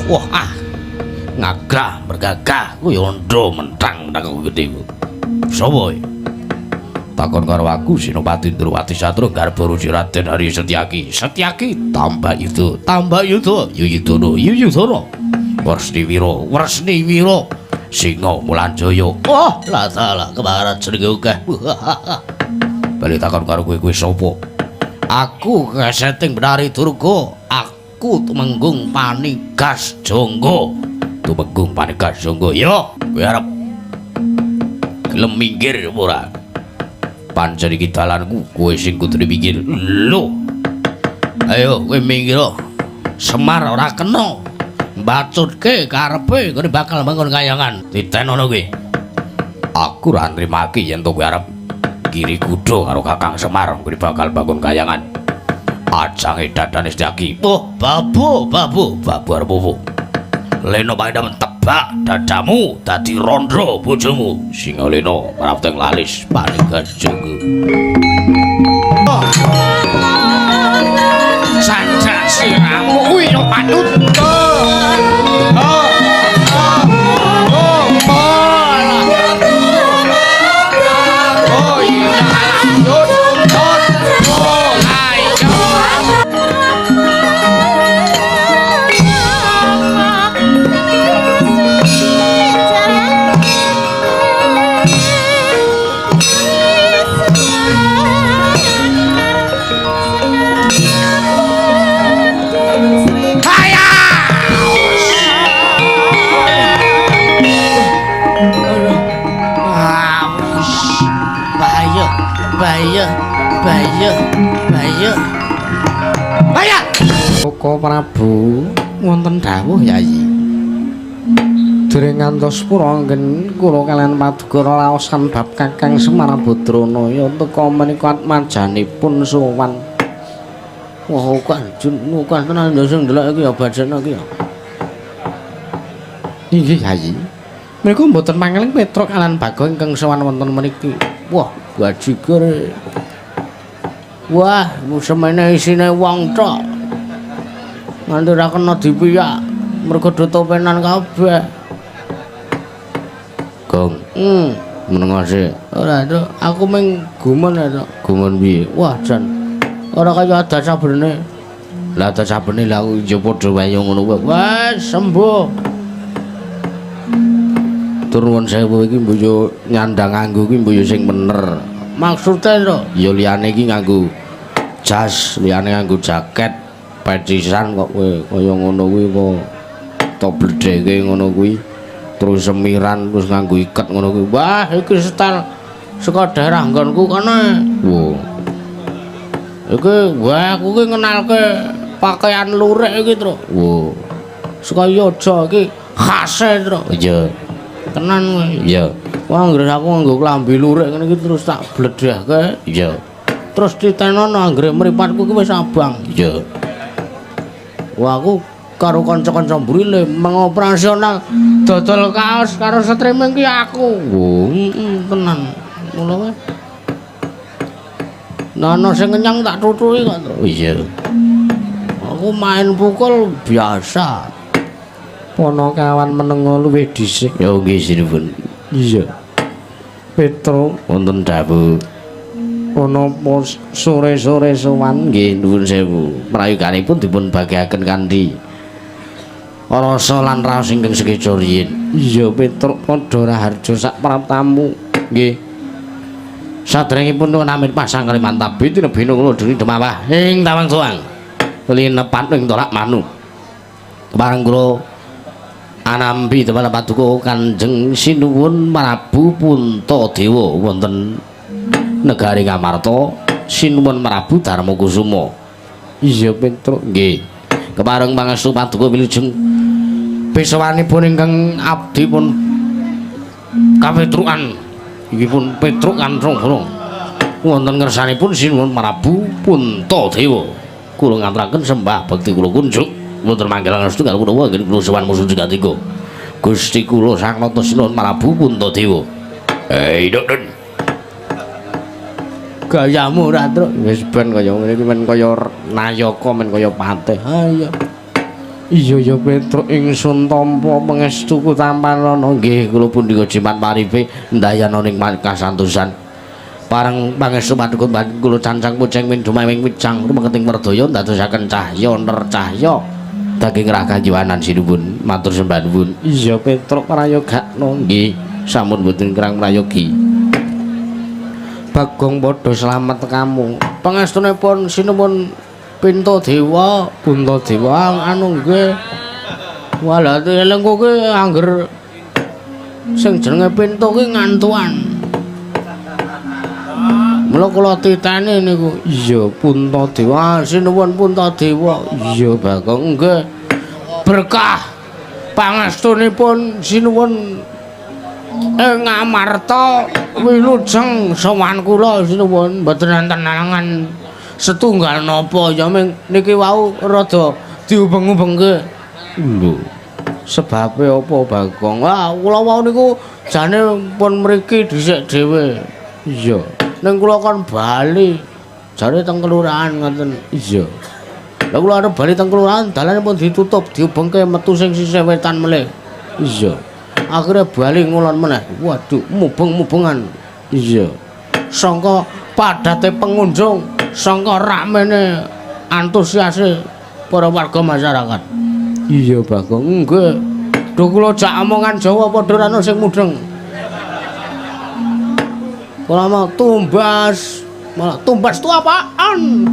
Wah, ah. Ngagah bergagah kuwi ondo mentang nang gedhe ku. Sapa iki? Takon karo aku Senopati Ndrawati Satru garba Ruci Raden Hari Setyaki. Setyaki tambah yuda, tambah yuda, Yuyudana, Yuyudana. Wresni Wira, Wresni Wira. Singa Mulanjaya. Wah, lah salah kebaran jenenge akeh. Bali takon karo kowe kowe sapa? Aku keseting Benari Durga. Aku Tumenggung Panigas Jangga. Tumenggung Panigas Jangga. Yo, kowe arep gelem minggir apa ora? Pancen iki dalanku, kowe sing kudu minggir. Lho. Ayo kowe minggir. Semar ora kena. Mbacutke karepe kowe bakal bangun kayangan. Ditenono kowe. Aku ora nrimake yen to kowe arep kiri kuda karo Kakang Semar kowe bakal bangun kayangan. Ajange dadane Setyaki. Oh, babu, babu, babu arep opo? Leno paendam tebak dadamu dadi randha bojomu. Singalena prapteng lalis Panigas Jangga. Sanjak siramu kuwi yo patut. Bahaya, bahaya, bahaya. Koko Prabu wonten dawuh Yayi. Dereng ngantos pura anggen kula kaliyan paduka raosan bab Kakang Semar Badranaya teka menika atmajanipun sowan. Wah, kanjeng, kok tenan lho sing ndelok iki ya bajana iki ya. Inggih Yayi. Menika mboten pangeling Petruk kaliyan Bagong ingkang sowan wonten mriki. Wah, bajigur. Wah, semene isine wong tok. Nganti ora kena dipiyak, mergo do topenan kabeh. Gong, meneng sik. Ora, Truk, aku mung gumun ya, Truk. Gumun piye? Wah, jan. Ora kaya ada sabene. Lah ada sabene lah aku ya padha wae ngono kuwi. Wah, sembuh. Tur nuwun sewu iki mbok yo nyandang nganggo iki mbok yo sing bener. Maksude, Truk? Ya liyane iki nganggo jas, liyane nganggo jaket, pecisan kok kowe kaya ngono kuwi apa to bledheke ngono kuwi. Terus semiran terus nganggo iket ngono kuwi. Wah, iki setel saka daerah nggonku kono. Wo. Iki wah aku ki ngenalke pakaian lurik iki, Truk. Wo. Saka Yogya iki khase, Truk. Iya. Tenan kowe. Iya. Wah, anggere aku nganggo klambi lurik ngene iki terus tak bledhehke. Iya. Terus ditenono anggere mripatku ki wis abang. Iya. Wah, aku karo kanca-kanca mburi le mengoperasional dodol kaos karo streaming ki aku. Wo, tenan. Ngono wae. Nah, ana sing kenyang tak tutuki kok, Truk. Iya. Aku main pukul biasa. Ponokawan menengo luwih dhisik. Ya nggih sinuwun. Iya. Petruk wonten dawuh. Ana apa sore-sore sowan? Nggih nuwun sewu. Prayoganipun dipun bagiaken kanthi rasa lan raos ingkang sekeca riyin. Iya Petruk padha raharja sak praptamu. Nggih. Saderengipun nuwun amit pasang Kalimantan tinebina kula dene demawah ing tawang tuang. Linepat ing tolak manu. Kepareng kula anampi teman paduka Kanjeng Sinuwun Prabu Puntadewa wonten negari Ngamarta, Sinuwun Prabu Darmakusuma. Iya Petruk nggih. Kepareng pangestu paduka wilujeng pisawanipun ingkang abdi pun kapetrukan iki pun Petruk Kantrung wonten ngersanipun Sinuwun Prabu Puntadewa. Kula ngaturaken sembah bekti kula kunjuk wonten manggilan restu karo kula nggih kula sowan musuh jegatiga. Gusti kula Sang Nata Sinuwun Prabu Puntadewa. Hei, Dok. Gayamu ora, Truk. Wis ben kaya ngene iki men kaya nayaka men kaya patih. Ha iya. Iya ya Petruk ingsun tampa pangestu kutampanana. Nggih kula pundi jimat paripe ndayana ning kasantosan. Pareng pangestu paduka kula cancang puceng mindumawing wijang rumeketing werdaya ndadosaken cahya ner cahya daging ragajiwanan sinuwun matur sembah nuwun. Iya Petruk prayogakno. Nggih sampun boten kirang prayogi. Bagong padha slamet kamu. Pangestunipun sinuwun Puntadewa, Puntadewa anu nggih. Walah elengku ki angger sing jenenge Pinto ki ngantuan. Mula kula titeni niku. Iya Puntadewa, sinuwun Puntadewa. Iya Bagong nggih. Berkah pangestunipun sinuwun ing Amarta wilujeng sowan kula sinuwun mboten enten alangan setunggal napa ya ming niki wau rada diubeng-ubengke. Lho, sebabe apa Bagong? Wah, kula wau niku jane pun mriki dhisik dhewe. Iya. Ning kula kon bali. Jane teng kelurahan ngoten. Iya. Lah kula arep bali teng kelurahan dalane pun ditutup, diubengke metu sing sisih wetan melih. Iya. Akhire bali ngulon meneh. Waduh, mubeng-mubengan. Iya. Sangka padate pengunjung, sangka ramene antusiase para warga masyarakat. Iya Bagong, nggih. Duh kula jak omongan Jawa padha ora ana sing mudheng. Kula mau tumbas, malah tumbas tu apaan?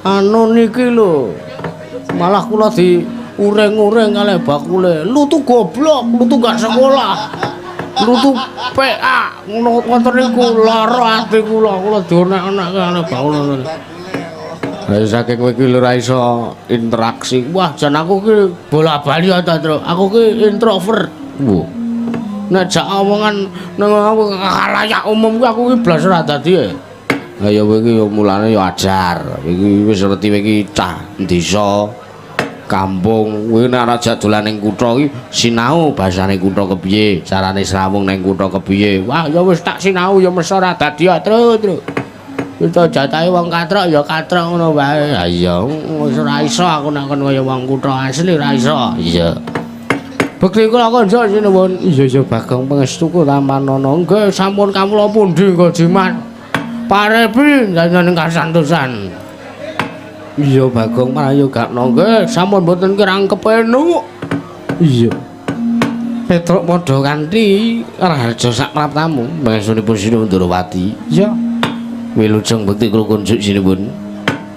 Anu niki lho. Malah kula di uring-uring kalih bakule. Lu tuh goblok, lu tuh gak sekolah. Lu tuh PA ngono ngoten niku lara ati kula, kula dionek-onek kalih bakule ngoten. Lah saking kowe iki ora iso interaksi. Wah, jan aku ki bola-bali ta, Truk. Aku ki introvert. Wah. Nek jak omongan nang khalayak umum ki aku ki blas ora dadi. Lah ya kowe iki ya mulane ya ajar. Iki wis ngerti kowe iki cah desa kampung. Kowe nek ora jak dolan ning kutha iki sinau basane kutha kepiye, carane srawung ning kutha kepiye. Wah, ya wis tak sinau ya mesti ora dadi, Truk, Truk. Kita jatahe wong katrok ya katrok ngono wae. Ha iya, wis ora iso aku nek kon kaya wong kutha asli ora iso. Iya. Bekti kula konco sinuwun. Iya iya Bagong pangestu kula manana. Nggih, sampun kawula pundi nggo jimat. Parepi njenengan kasantosan. Iya Bagong prayogakno. Nggih, sampun mboten kirang kepenuk. Iya. Petruk padha kanthi raharja sak praptamu. Pangestunipun Sinuwun Ndorowati. Iya. Wilujeng bekti kula kunjuk sinuwun.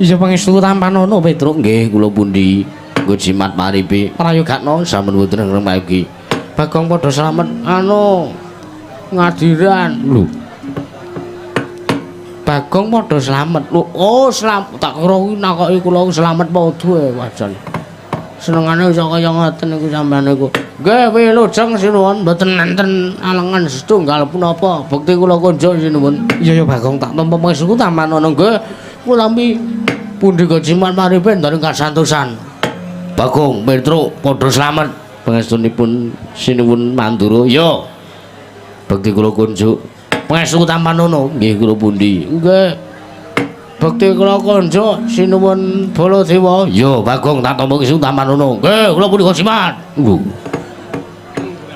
Iya pangestu tampanana Petruk. Nggih kula pundi nggo jimat paripi prayogakno sampun boten ngremagi. Bagong padha slamet anu ngadiran. Lho. Bagong padha slamet. Lho, oh selamat tak kira kuwi nakoki kula slamet padha wajan. Senengane iso kaya ngoten niku sampean niku. Nggih wilujeng sinuwun mboten enten alengan setunggal punapa. Bekti kula kunjuk sinuwun. Iya ya Bagong tak tampa pangestu tampanana nggih. Kula tampi pundi jimat maripe ndaren kasantosan. Bagong Petruk padha slamet pangestunipun sinuwun Mandura. Yo. Bekti kula kunjuk. Pangestu tampanana nggih kula pundi. Nggih. Bekti kula kunjuk sinuwun Baladewa. Yo Bagong tak tampa pangestu tampanana. Nggih kula pundi jimat. Lho.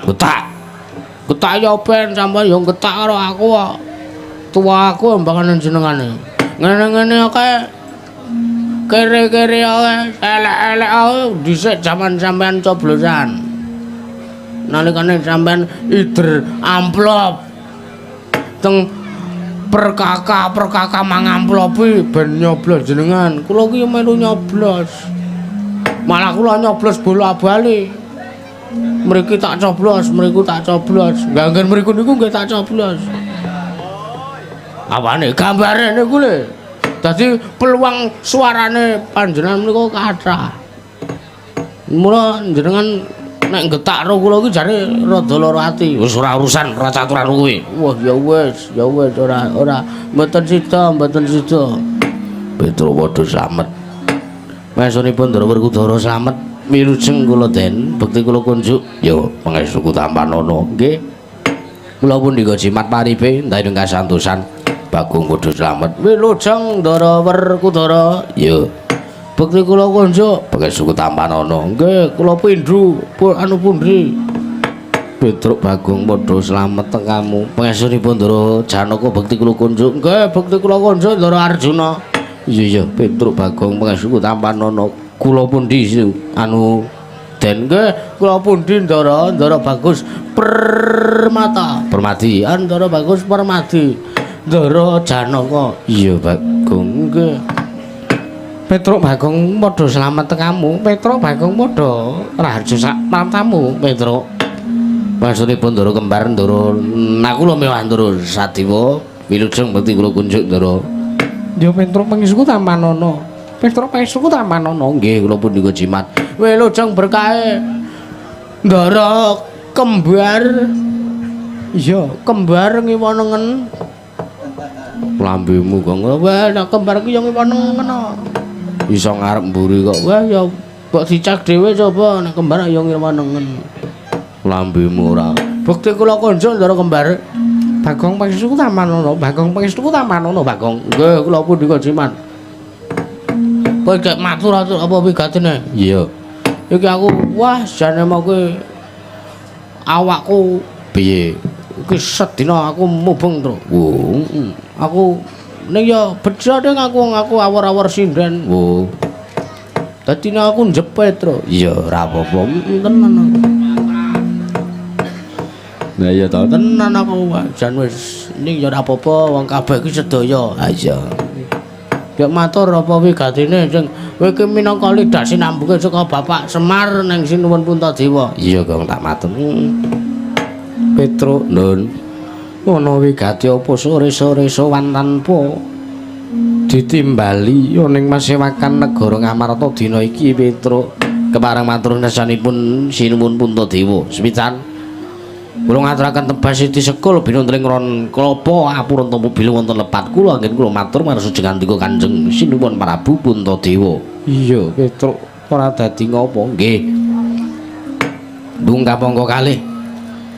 Getak. Getak ya ben sampeyan yo getak karo aku kok. Tuwa aku mbangane jenengane. Ngene-ngene akeh kere-kere akeh, elek-elek akeh dhisik jaman sampean coblosan. Nalikane sampean ider amplop teng perkaka-perkaka mangamplopi ben nyoblos jenengan. Kula ki melu nyoblos. Malah kula nyoblos bola-bali. Mriki tak coblos, mriku tak coblos. Nganggen mriku niku nggih tak coblos. Apane gambare niku lho. Dadi peluang suarane panjenengan menika kathah. Mula jenengan nek getak ro kula iki jare rada lara ati. Wis ora urusan, ora caturan kuwi. Wah, ya wis ora ora mboten sida, mboten sida. Petro padha slamet. Pangestunipun Ndara Werkudara slamet. Wilujeng kula den, bekti kula kunjuk. Yo pangestu tampanana. Nggih. Kula pundi jimat paripe ndayung kasantosan. Bagong padha slamet. Wilujeng Ndara Werkudara. Yo. Bekti kula konjuk pangestuku tampanana. Nggih, kula pindhu anu pundi? Petruk Bagong padha slamet tekamu. Pangestunipun Ndara Janaka bekti kula kunjuk. Nggih, bekti kula kunjuk Ndara Arjuna. Iya iya, Petruk Bagong pangestuku tampanana. Kula pundi anu Den nggih, kula pundi Ndara, Ndara Bagus Permata. Permadi, Ndara Bagus Permadi. Ndara Janaka. Iya Bagong nggih. Petruk Bagong padha slamet tekamu. Petruk Bagong padha raharja sak matamu, Petruk. Maksudipun Ndara kembar Ndara Nakula mewah Ndara Sadewa wilujeng bekti kula kunjuk Ndara. Ya Petruk pangestuku tampanana. Petruk pangestuku tampanana. Nggih kula punika jimat. Wilujeng berkahe Ndara kembar. Iya, kembar ngiwa nengen. Lambemu kok. Wah, nek kembar ki ya ngiwa nengen. Iso ngarep mburi kok. Wah, ya mbok dicek dhewe coba nek kembar ya ngiwa nengen. Lambemu ora. Bekti kula konjuk Ndara kembar. Bagong pangestuku tampanana, Bagong pangestuku tampanana, Bagong. Nggih, kula punika jimat. Kowe gek matur atur apa wigatine? Iya. Iki aku wah jane mau kowe awakku piye? Iki sedina aku mubeng, Tru. Wo, aku ning ya bejo ding aku awor-awor sinden. Wo. Dadi aku njepit, Tru. Iya, ora apa-apa. Tenan aku. Nah iya to, tenan aku jan wis ning ya ora apa-apa wong kabeh iki sedaya. Ha iya. Gek matur apa wigatine sing kowe iki minangka lidah sinambuke saka Bapak Semar ning Sinuwun Puntadewa. Iya, Gong, tak matur. Petruk, Nun. Ana wigati apa sore-sore sowan tanpa ditimbali ning masewakan negara Ngamarta dina iki, Petruk. Kepareng matur nasanipun Sinuwun Puntadewa. Semitan kula ngaturaken tebas siti sekul binuntring ron klapa apura tampa bilung wonten lepat kula anggen kula matur marang sujeng andika Kanjeng Sinuwun Prabu Puntadewa. Iya, Petruk, ora dadi ngopo? Nggih. Ndung kapangka kalih.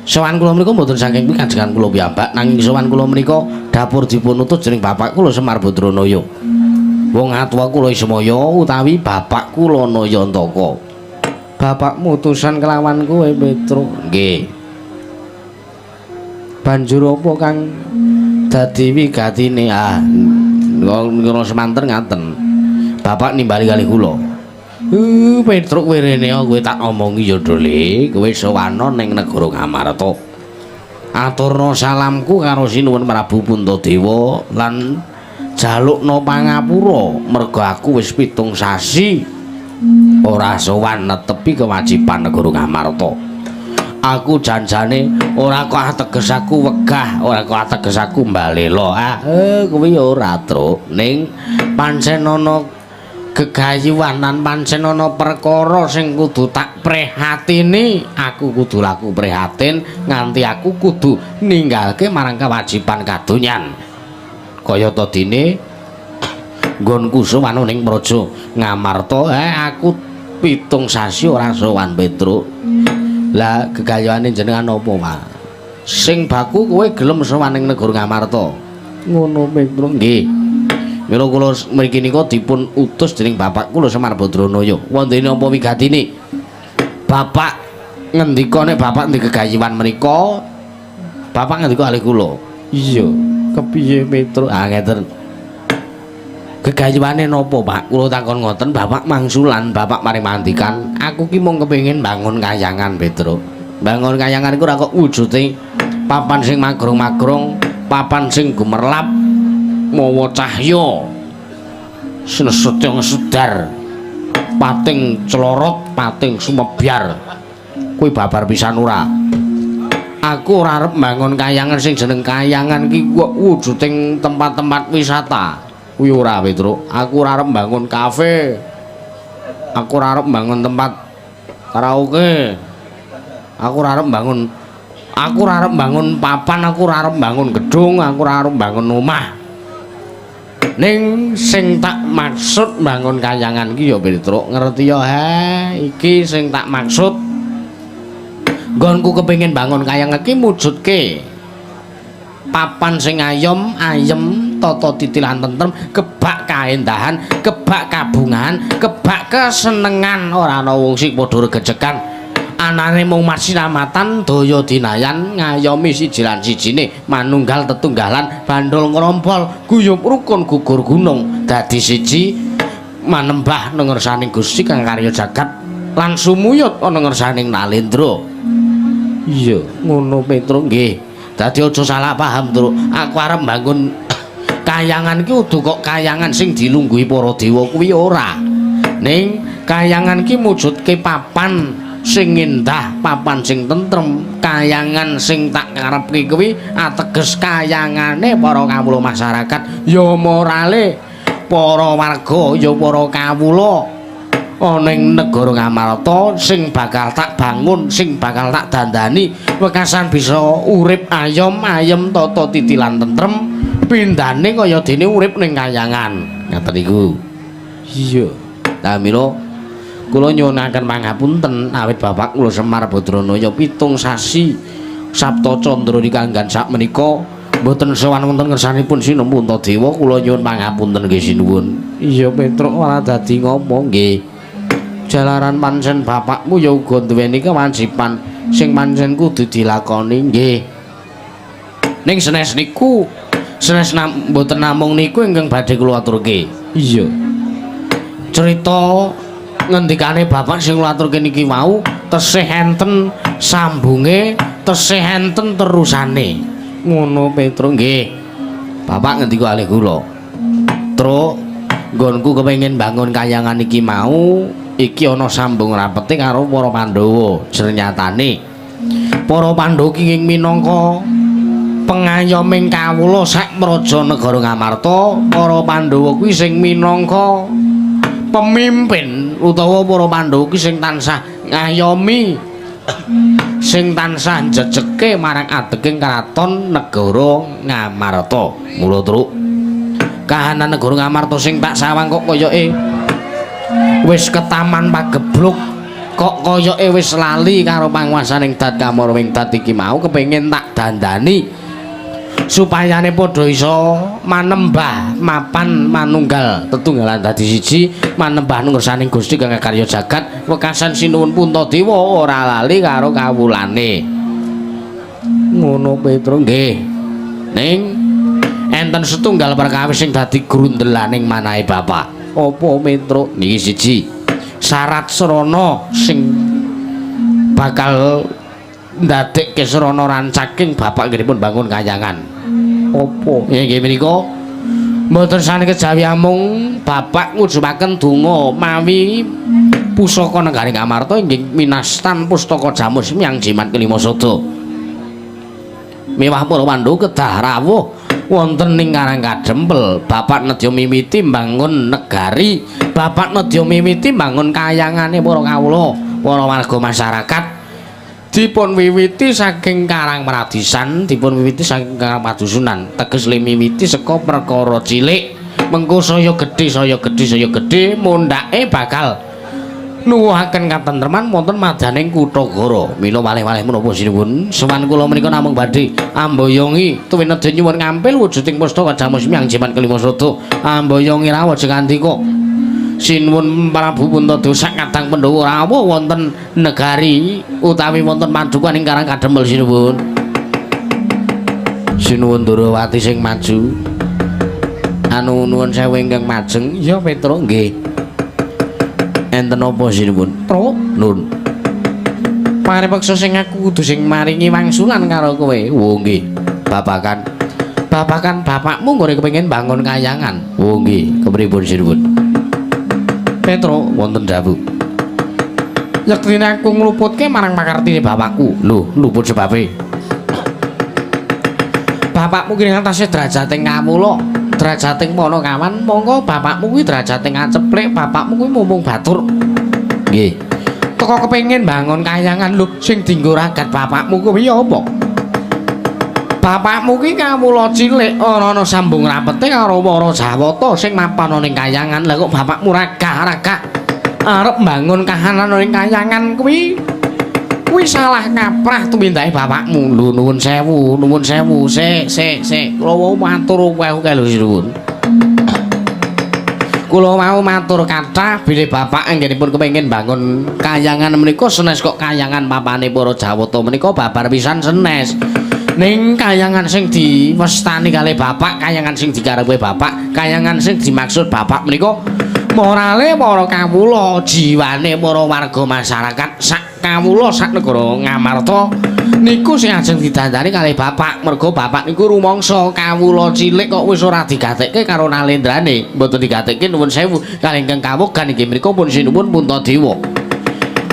Sowan kula menika mboten saking pikajengan kula piyambak nanging sowan kula menika dapur dipun utus dening bapak kula Semar Badranaya. Wong atuwa kula Ismaya utawi bapak kula Nayantaka. Bapakmu utusan kelawan kowe, Petruk. Nggih. Banjur apa kang dadi wigatine? Ah, kula semanten ngaten. Bapak nimbali kalih kula. Petruk kowe rene kowe tak omongi ya Dole, kowe sowana ning negara Ngamarta. Aturna salamku karo Sinuwun Prabu Puntadewa lan jalukna pangapura merga aku wis 7 sasi ora sowan netepi kewajiban negara Ngamarta. Aku janjane ora kok ateges aku wegah, ora kok ateges aku mbalela. Ah, kuwi ora, Truk. Ning pancen ana gegayuhan lan pancen ana perkara sing kudu tak prihatini, aku kudu laku prihatin nganti aku kudu ninggalke marang kewajiban kadonyan. Kayata dene nggonku sowan ning Praja Ngamarta, aku 7 sasi ora sowan, Petruk. Lah gegayuhane jenengan apa, Pak? Sing baku kowe gelem sowan ning negara Ngamarta. Ngono, Petruk. Nggih. Mila kula mriki nika dipun utus dening bapak kula Semar Badranaya. Wondene apa wigatine? Bapak ngendika nek bapak ndek gegayuhan menika, bapak ngendika kalih kula. Iya, kepiye, Petruk? Ah, ngeten. Gegayuhane napa, Pak? Kula takon ngoten, bapak mangsulan, bapak paring mandikan. Aku ki mung kepengin bangun kayangan, Petruk. Bangun kayangan iku ora kok wujude papan sing magrong-magrong, papan sing gumerlap mawa cahya sinesetya ngesedar, pating celorot, pating sumebyar. Kuwi babar pisan ora? Aku ora arep bangun kayangan sing jeneng kayangan ki kok wujuding tempat-tempat wisata. Kuwi ora, Petruk. Aku ora arep bangun kafe. Aku ora arep bangun tempat karaoke. Aku ora arep bangun, aku ora arep bangun papan, aku ora arep bangun gedung, aku ora arep bangun omah. Ning sing tak maksud bangun kayangan ki ya, Petruk, ngerti ya? He, iki sing tak maksud. Nggonku kepengin bangun kayangan ki mujudke papan sing ayom, ayem, tata titilan tentrem, kebak kaendahan, kebak kabungan, kebak kebak kesenengan, ora ana wong sing padha regecekan. Anane mung masinamatan daya dinayan ngayomi siji lan sijine, manunggal tetunggalan, bandul ngrompol, guyub rukun gugur gunung, dadi siji manembah nang ngersaning Gusti kang karya jagat lan sumuyut ana ngersaning Nalendra. Iya, ngono Petro nggih. Dadi aja salah paham, Truk. Aku arep mbangun kayangan ki udu kok kayangan sing dilungguhi para dewa kuwi ora. Ning kayangan ki mujudke papan sing endah, papan sing tentrem, kayangan sing tak karepke kuwi ateges kayangane para kawula masyarakat, ya morale para warga, ya para kawula ana ing negara Ngamarta sing bakal tak bangun, sing bakal tak dandani wekasan bisa urip ayom ayem tata titi lan tentrem, pindhane kaya dene urip ning kayangan. Ngaten niku. Iya. Lah mila kula nyuwunaken pangapunten awit bapak kula Semar Badranaya 7 sasi Sabta Candra dikanggan sak menika mboten sowan wonten ngersanipun Sinuwun Puntadewa, kula nyuwun pangapunten nggih sinuwun. Iya Petruk, ora dadi ngopo nggih. Jalaran pancen bapakmu ya uga duweni kewajiban sing pancen kudu dilakoni nggih. Ning senes niku, senes mboten namung niku ingkang badhe kula aturke. Iya. Cerita ngendikane bapak sing kula aturke niki wau tesih enten sambunge, tesih enten terusane. Ngono Petro nggih. Bapak ngendika kalih kula. Truk, nggonku kepengin bangun kayangan iki mau, iki ana sambung rapete karo para Pandhawa. Jernyatane para Pandhawa ki ing minangka pengayoming kawula sak praja negara Ngamarta, para Pandhawa kuwi sing minangka pemimpin utawa para Pandhawa kuwi sing tansah ngayomi, sing tansah jejeke marang adeging kraton negara Ngamarta. Mula Truk, kahanan negara Ngamarta sing tak sawang kok koyoke wis ketaman pagebluk, kok koyoke wis lali karo panguwasaning Dat Kamara Wingdat iki mau kepengin tak dandani supayane padha iso manembah mapan manunggal tetunggalan dadi siji, manembah ngersaning Gusti kang karya jagat wekasan Sinuwun Puntadewa ora lali karo kawulane. Ngono Petro nggih. Ning enten setunggal perkawis sing dadi grundelaning manahe bapak. Apa Petro? Niki siji syarat srana sing bakal ndadekke srana rancaking bapak nggihipun bangun kayangan. Apa? Nggih menika mboten sane kejawi amung bapak ngujumaken donga mawi pusaka negari Ngamarta inggih minastan pustaka jamus miang jimat kelima sada. Miwah para Pandhawa kedah rawuh wonten ing Karang Kadempel. Bapak nedya mimiti mbangun negari, bapak nedya mimiti mbangun kayangane para kawula, para warga masyarakat. Dipun wiwiti saking Karang Pradisan, dipun wiwiti saking Karang Padusunan. Teges le miwiti saka perkara cilik, mengko saya gedhe, saya gedhe, saya gedhe, mundhake bakal nuwuhaken katentreman wonten madaning Kutagara. Mila malih-malih menapa sinuwun, sowan kula menika namung badhe amboyongi tuwin nedya nyuwun ngampil wujuding pustaka jamus miang jimat kelima sada. Amboyongi rawuh jengandika Sinuwun Prabu Puntadewa sak kadang Pandhawa rawuh wonten negari utawi wonten padukan ing Karang Kadempel sinuwun. Sinuwun Durawati sing maju. Anu nuwun sewu ingkang majeng. Iya Petro nggih. Enten apa sinuwun? Truk nun. Paripeksa sing aku kudu sing maringi wangsulan karo kowe. Oh nggih. Babakan babakan bapakmu nggone kepengin bangun kayangan. Oh nggih, kepripun sinuwun? Petro wonten dawuh. Yektine aku ngluputke marang pakartine bapakku. Lho, luput sebabe? Bapakmu ki ngatasi derajating kawula, derajating panakawan, mongko bapakmu kuwi derajating aceplik, bapakmu kuwi mumung batur. Nggih. Teko kepengin bangun kayangan lho sing dienggo ragat bapakmu kuwi apa? Bapakmu ki kawula cilik ora ana sambung rapete karo para Jawata sing mapan ning kayangan. Lah kok bapakmu ragah-ragah arep mbangun kahanan ning kayangan kuwi kuwi salah kaprah tumindake bapakmu. Lho nuwun sewu, nuwun sewu, sik sik sik. Kula wau matur akeh-akeh lho sinuwun. Kula mau matur kathah bilih bapak anggenipun kepengin bangun kayangan menika senes kok kayangan papane para Jawata menika babar pisan senes. Ning kayangan sing diwestani kalih bapak, kayangan sing dikarepe bapak, kayangan sing dimaksud bapak menika morale para kawula, jiwane para warga masyarakat sak kawula sak negara Ngamarta niku sing ajeng didandani kalih bapak. Merga bapak niku rumangsa kawula cilik kok wis ora digatekke karo nalendrane, mboten digatekke nuwun sewu kalih ingkang kawogan inggih menika pun sinuwun Puntadewa.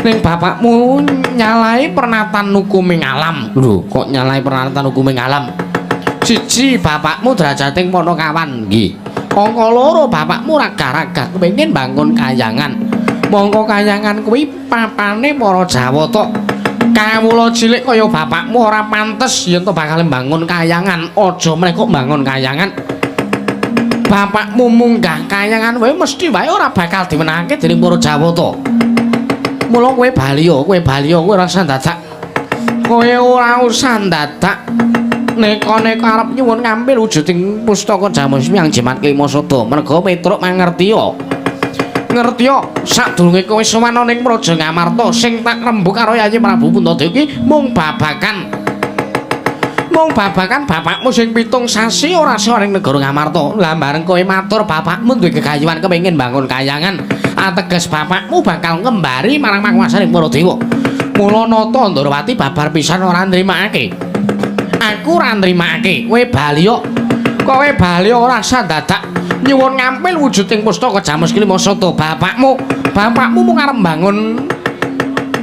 Ning bapakmu nyalahi pernatan hukuming alam. Lho, kok nyalahi pernatan hukuming alam? Siji, bapakmu derajating Panakawan, nggih. Angka loro, bapakmu ragah-ragah kepengin bangun kayangan. Mongko kayangan kuwi papane para Jawata. Kawula cilik kaya bapakmu ora pantes yen to bakal mbangun kayangan. Aja meneh kok mbangun kayangan. Bapakmu munggah kayangan wae mesti wae ora bakal dimenangke dening para Jawata. Mula kowe bali kowe ora usah dadak. Kowe ora usah dadak neka-neka arep nyuwun ngampil wujuding pustaka Jamus Hyang Jimat Kelima Sada. Merga Petruk mangertiya. Ngertiya sadurunge kowe sowan ning Praja Ngamarta sing tak rembug karo Yayi Prabu Puntadewa iki mung babagan. Mung babagan bapakmu sing 7 sasi ora sowan ning negara Ngamarta. Lah bareng kowe matur bapakmu duwe gegayuhan kepengin bangun kayangan, ateges bapakmu bakal ngembari marang panguwasaning para dewa. Mula Nata Ndorowati babar pisan ora nrimakake. Aku ora nrimakake. Kowe bali kok. Kowe bali ora usah dadak nyuwun ngampil wujuding pustaka Jamus Kelima Sada bapakmu. Bapakmu mung arep mbangun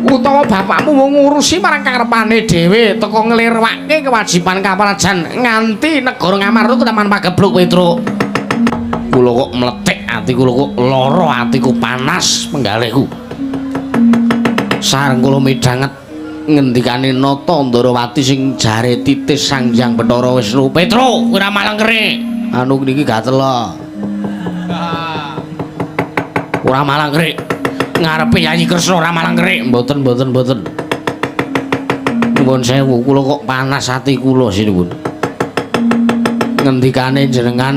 utawa bapakmu mung ngurusi marang karepane dhewe teko nglirwake kewajiban kaprajan nganti negara Ngamarta ketaman pagebluk Petruk. Kula kok mlethik ati kula kok lara atiku panas penggalihku. Sareng kula midhanget ngendikane Nata Ndorowati sing jare titis Sang Hyang Bathara Wisnu. Petruk, kowe ora malang kerik. Anu niki gatel. Ora malang kerik. Ngarepe Yayi Kresna ora malang kerik. Mboten mboten mboten. Nuwun sewu, kula kok panas ati kula sinuwun. Ngendikane jenengan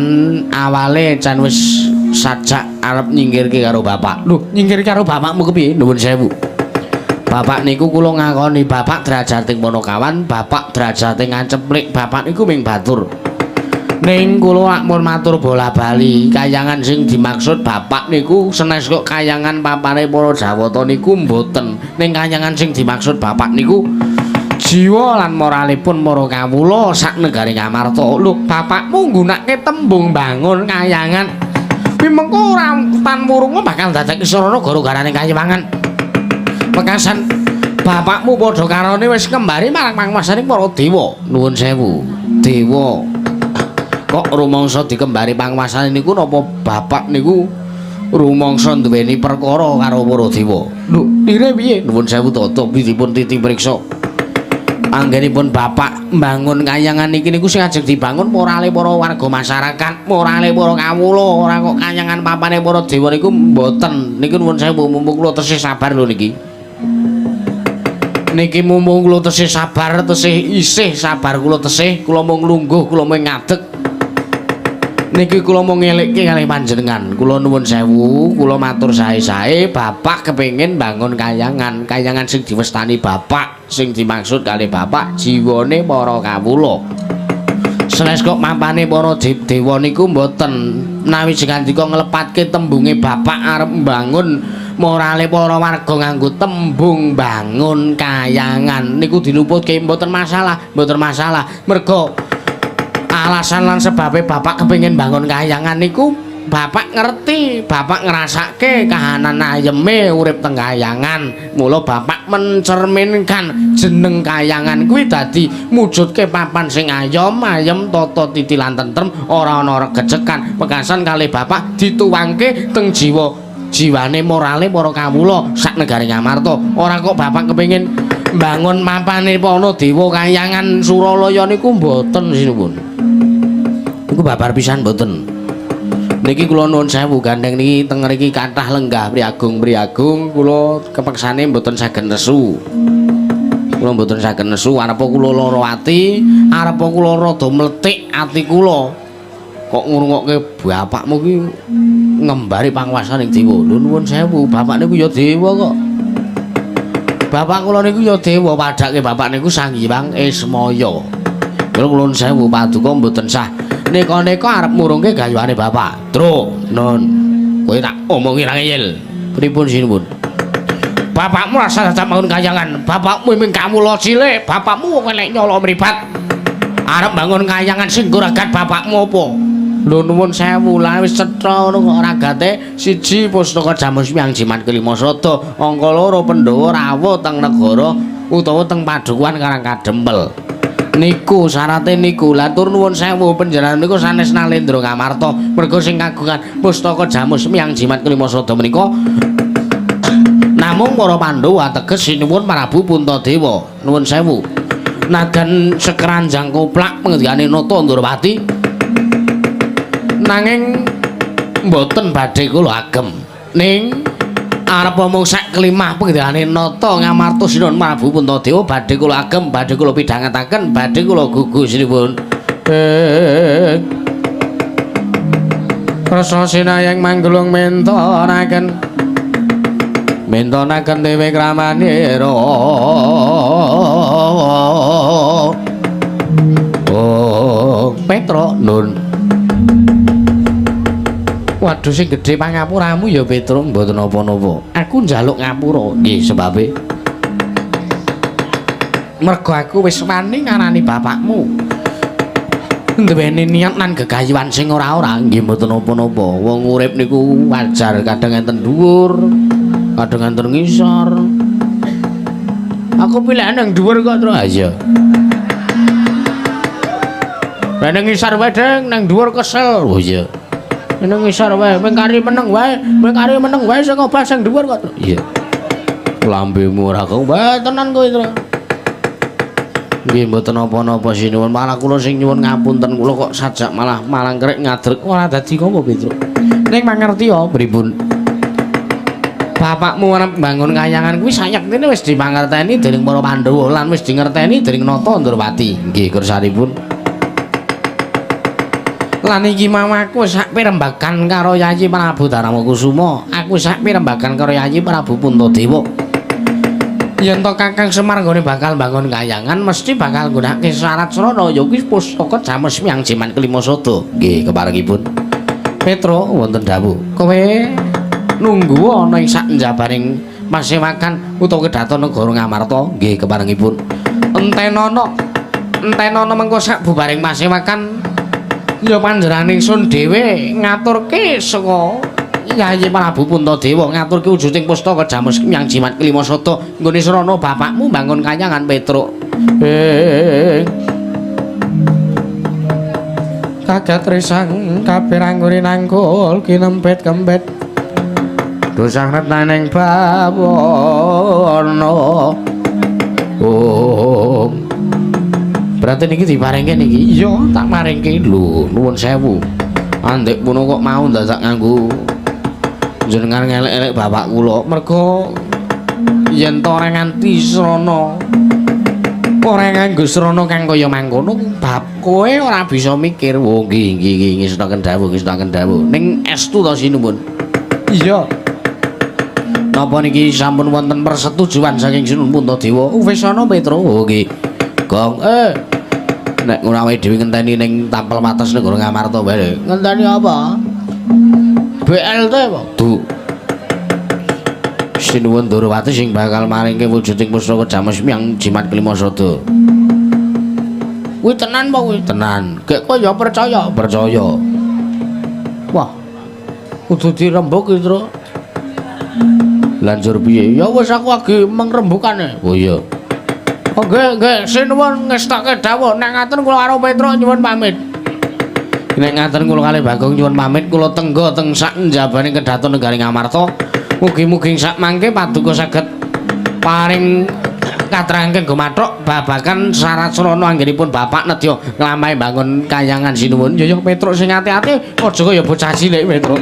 awale jan wis sajak arep nyingkirke karo bapak. Lho, nyingkirke karo bapakmu kepiye? Nuwun sewu. Bapak niku kula ngakoni bapak derajating Panakawan, bapak derajating Anceplik, bapak niku ming batur. Ning kula lak mun matur bola-bali, kayangan sing dimaksud bapak niku senes kok kayangan papane para Jawata niku mboten. Ning kayangan sing dimaksud bapak niku jiwa lan moralipun para kawula sak negari Ngamarta. Lho, bapakmu nggunakake tembung bangun kayangan. Kuwi mengko ora tan wurunga bakal dadekke sarana gara-garane kayangan. Pekasan bapakmu padha karone wis kembari marang panguwasaning para dewa. Nuwun sewu. Dewa. Kok rumangsa dikembari panguwasane niku napa bapak niku rumangsa duweni perkara karo para dewa? Lho, lire piye? Nuwun sewu tata dipun titi priksa. Anggenipun bapak mbangun kayangan iki niku sing ajeng dibangun morale para warga masyarakat, morale para kawula, ora kok kayangan papane para dewa niku mboten. Niku nuwun sewu mumpung kula tesih sabar lho niki. Niki mumpung kula tesih sabar, tesih isih sabar kula tesih, kula mung lungguh, kula mung ngadeg. Niki kula mung ngelekke kalih panjenengan. Kula nuwun sewu, kula matur sae-sae, bapak kepengin bangun kayangan, kayangan sing diwestani bapak, sing dimaksud kalih bapak jiwane para kawula. Senes kok mapane para dewa niku mboten menawi jengandika nglepatke tembunge bapak arep mbangun morale para warga nganggo tembung bangun kayangan niku diluputke mboten masalah, mboten masalah. Merga alasan lan sebabe bapak kepengin bangun kayangan niku bapak ngerti, bapak ngrasake kahanan ayeme urip teng kayangan. Mula bapak mencerminkan jeneng kayangan kuwi dadi mujudke papan sing ayom, ayem tata titi lan tentrem, ora ana regecekan. Pekasan kalih bapak dituwangke teng jiwa jiwane morale para kawula sak negari Ngamarta. Ora kok bapak kepengin mbangun mapane para dewa kayangan Suralaya niku mboten sinuwun. Niku babar pisan mboten. Niki kula nuwun sewu gandeng niki teng mriki kathah lenggah priagung-priagung kula kepeksane mboten saged nesu. Kula mboten saged nesu arepa kula lara ati, arepa kula rada mlethik ati kula. Kok ngrungokke bapakmu ki ngembari panguwasaning dewa. Lho nuwun sewu, bapak niku ya dewa kok. Bapak kula niku ya dewa, padhake bapak niku Sang Hyang Ismaya. Kula nuwun sewu paduka mboten sah. Neka-neka arep murungke gayuhane bapak. Tru, nun. Kowe tak omongi ra ngeyel. Pripun sinuwun? Bapakmu rasa dadak bangun kayangan. Bapakmu ming kawula cilik, bapakmu wong elek nyolok mripat. Arep bangun kayangan sing nggo ragat bapakmu apa? Lho nuwun sewu, lah wis cetha ngono kok ragate siji pustaka Jamus Miang Jimat Kelima Sada, angka loro Pandhawa rawuh teng negara utawa teng padukuhan Karang Kadempel. Niku syarate niku. Lah tur nuwun sewu panjenengan niku sanes Nalendra Ngamarta, merga sing kagungan pustaka Jamus Miang Jimat Kelima Sada menika namung para Pandhawa ateges sinuwun Prabu Puntadewa. Nuwun sewu. Nadan sekeranjang koplak pengendikane Nata Ndrawati nanging mboten badhe kula agem. Ning arep omong sak kelimah pengendikane Nata Ngamarta sinuwun Prabu Puntadewa badhe kula agem, badhe kula pidhangetaken, badhe kula gugu sinuwun. Rasa sinayang manggelung mentonaken mentonaken dewe kramanira. Oh, Petro nun. Waduh sing gedhe pangapuramu ya Petro, mboten napa-napa. Aku njaluk ngapura. Nggih, sebabe mergo aku wis wani ngarani bapakmu nduweni niat lan gegayuhan sing ora-ora. Nggih mboten napa-napa. Wong urip niku wajar kadang enten dhuwur, kadang enten ngisor. Aku pilihan nang dhuwur kok, Tru. Ha iya. Lah nang ngisor wae, Deng, nang dhuwur kesel. Oh iya. Nang ngisor wae, mung kari meneng wae, mung kari meneng wae sing obah sing dhuwur kok. Iya. Lambemu ora kok wae tenan kowe, Tru. Nggih mboten napa-napa sinuwun, malah kula sing nyuwun ngapunten kula kok sajak malah malangkerik ngadrek ora dadi ngopo, Petro. Ning mangerti ya pripun? Bapakmu arep mbangun kayangan kuwi sayektine wis dimangerteni dening para Pandhawa lan wis dingerteni dening Nata Ndrawati. Nggih kersanipun. Lan iki mau aku sak pirembagan karo Yayi Prabu Darmakusuma, aku sak pirembagan karo Yayi Prabu Puntadewa. Yen to Kakang Semar nggone bakal mbangun kayangan mesti bakal nggunakake syarat srana ya kuwi pustaka Jamus Miang Jimat Kelima Sada. Nggih keparengipun. Petro wonten dawuh, kowe nunggu ana ing sak njabaning pasewakan utawa kedaton negara Ngamarta. Nggih keparengipun. Entenono, entenono mengko sak bubaring pasewakan ya panjenengan ingsun dhewe ngaturke saka Yayi Prabu Puntadewa ngaturke wujuding pustaka Jamus Miang Jimat Kelima Sada nggone srana bapakmu mbangun kayangan Petruk. Kaget risang kabeh rangguri nangkul kinempit kempit dosang retaning bawana. Oh. Berarti niki diparingke niki? Iya, tak paringke. Lho, nuwun sewu. Andek puno kok mau ndadak nganggo jenengan ngelek-elek bapak kula. Mergo yen to ora nganti srana, ora nganggo srana kang kaya mangkono, bab kowe ora bisa mikir. Oh, nggih, nggih, nggih, ngestokaken dawuh, ngestokaken dawuh. Ning estu to sinuwun? Iya. Napa niki sampun wonten persetujuan saking Sinuwun Puntadewa? Wis ana Petro. Oh, nggih. Gong, nek ngono awake dhewe ngenteni ning tapel wates negara Ngamarta wae. Ngenteni apa? BLT apa? Du. Sinuwun Ndrawati sing bakal maringke wujuding pustaka Jamus Miang Jimat Kelima Sada. Kuwi tenan apa kuwi? Tenan. Gek kowe ya percaya? Percaya. Wah. Kudu dirembug iki, Tru. Lanjur piye? Ya wis aku lagi mengrembugane. Oh iya. Oh nggih, nggih, sinuwun ngestokke dawuh. Nek ngaten kula karo Petro nyuwun pamit. Nek ngaten kula kalih Bagong nyuwun pamit, kula tengga teng sak njabane kedaton negari Ngamarta. Mugi-mugi sak mangke paduka saged paring katerangken gumathuk babagan syarat srana anggenipun bapak nedya nglampahi bangun kayangan sinuwun. Ya ya Petruk sing ati-ati aja kaya bocah cilik Petruk.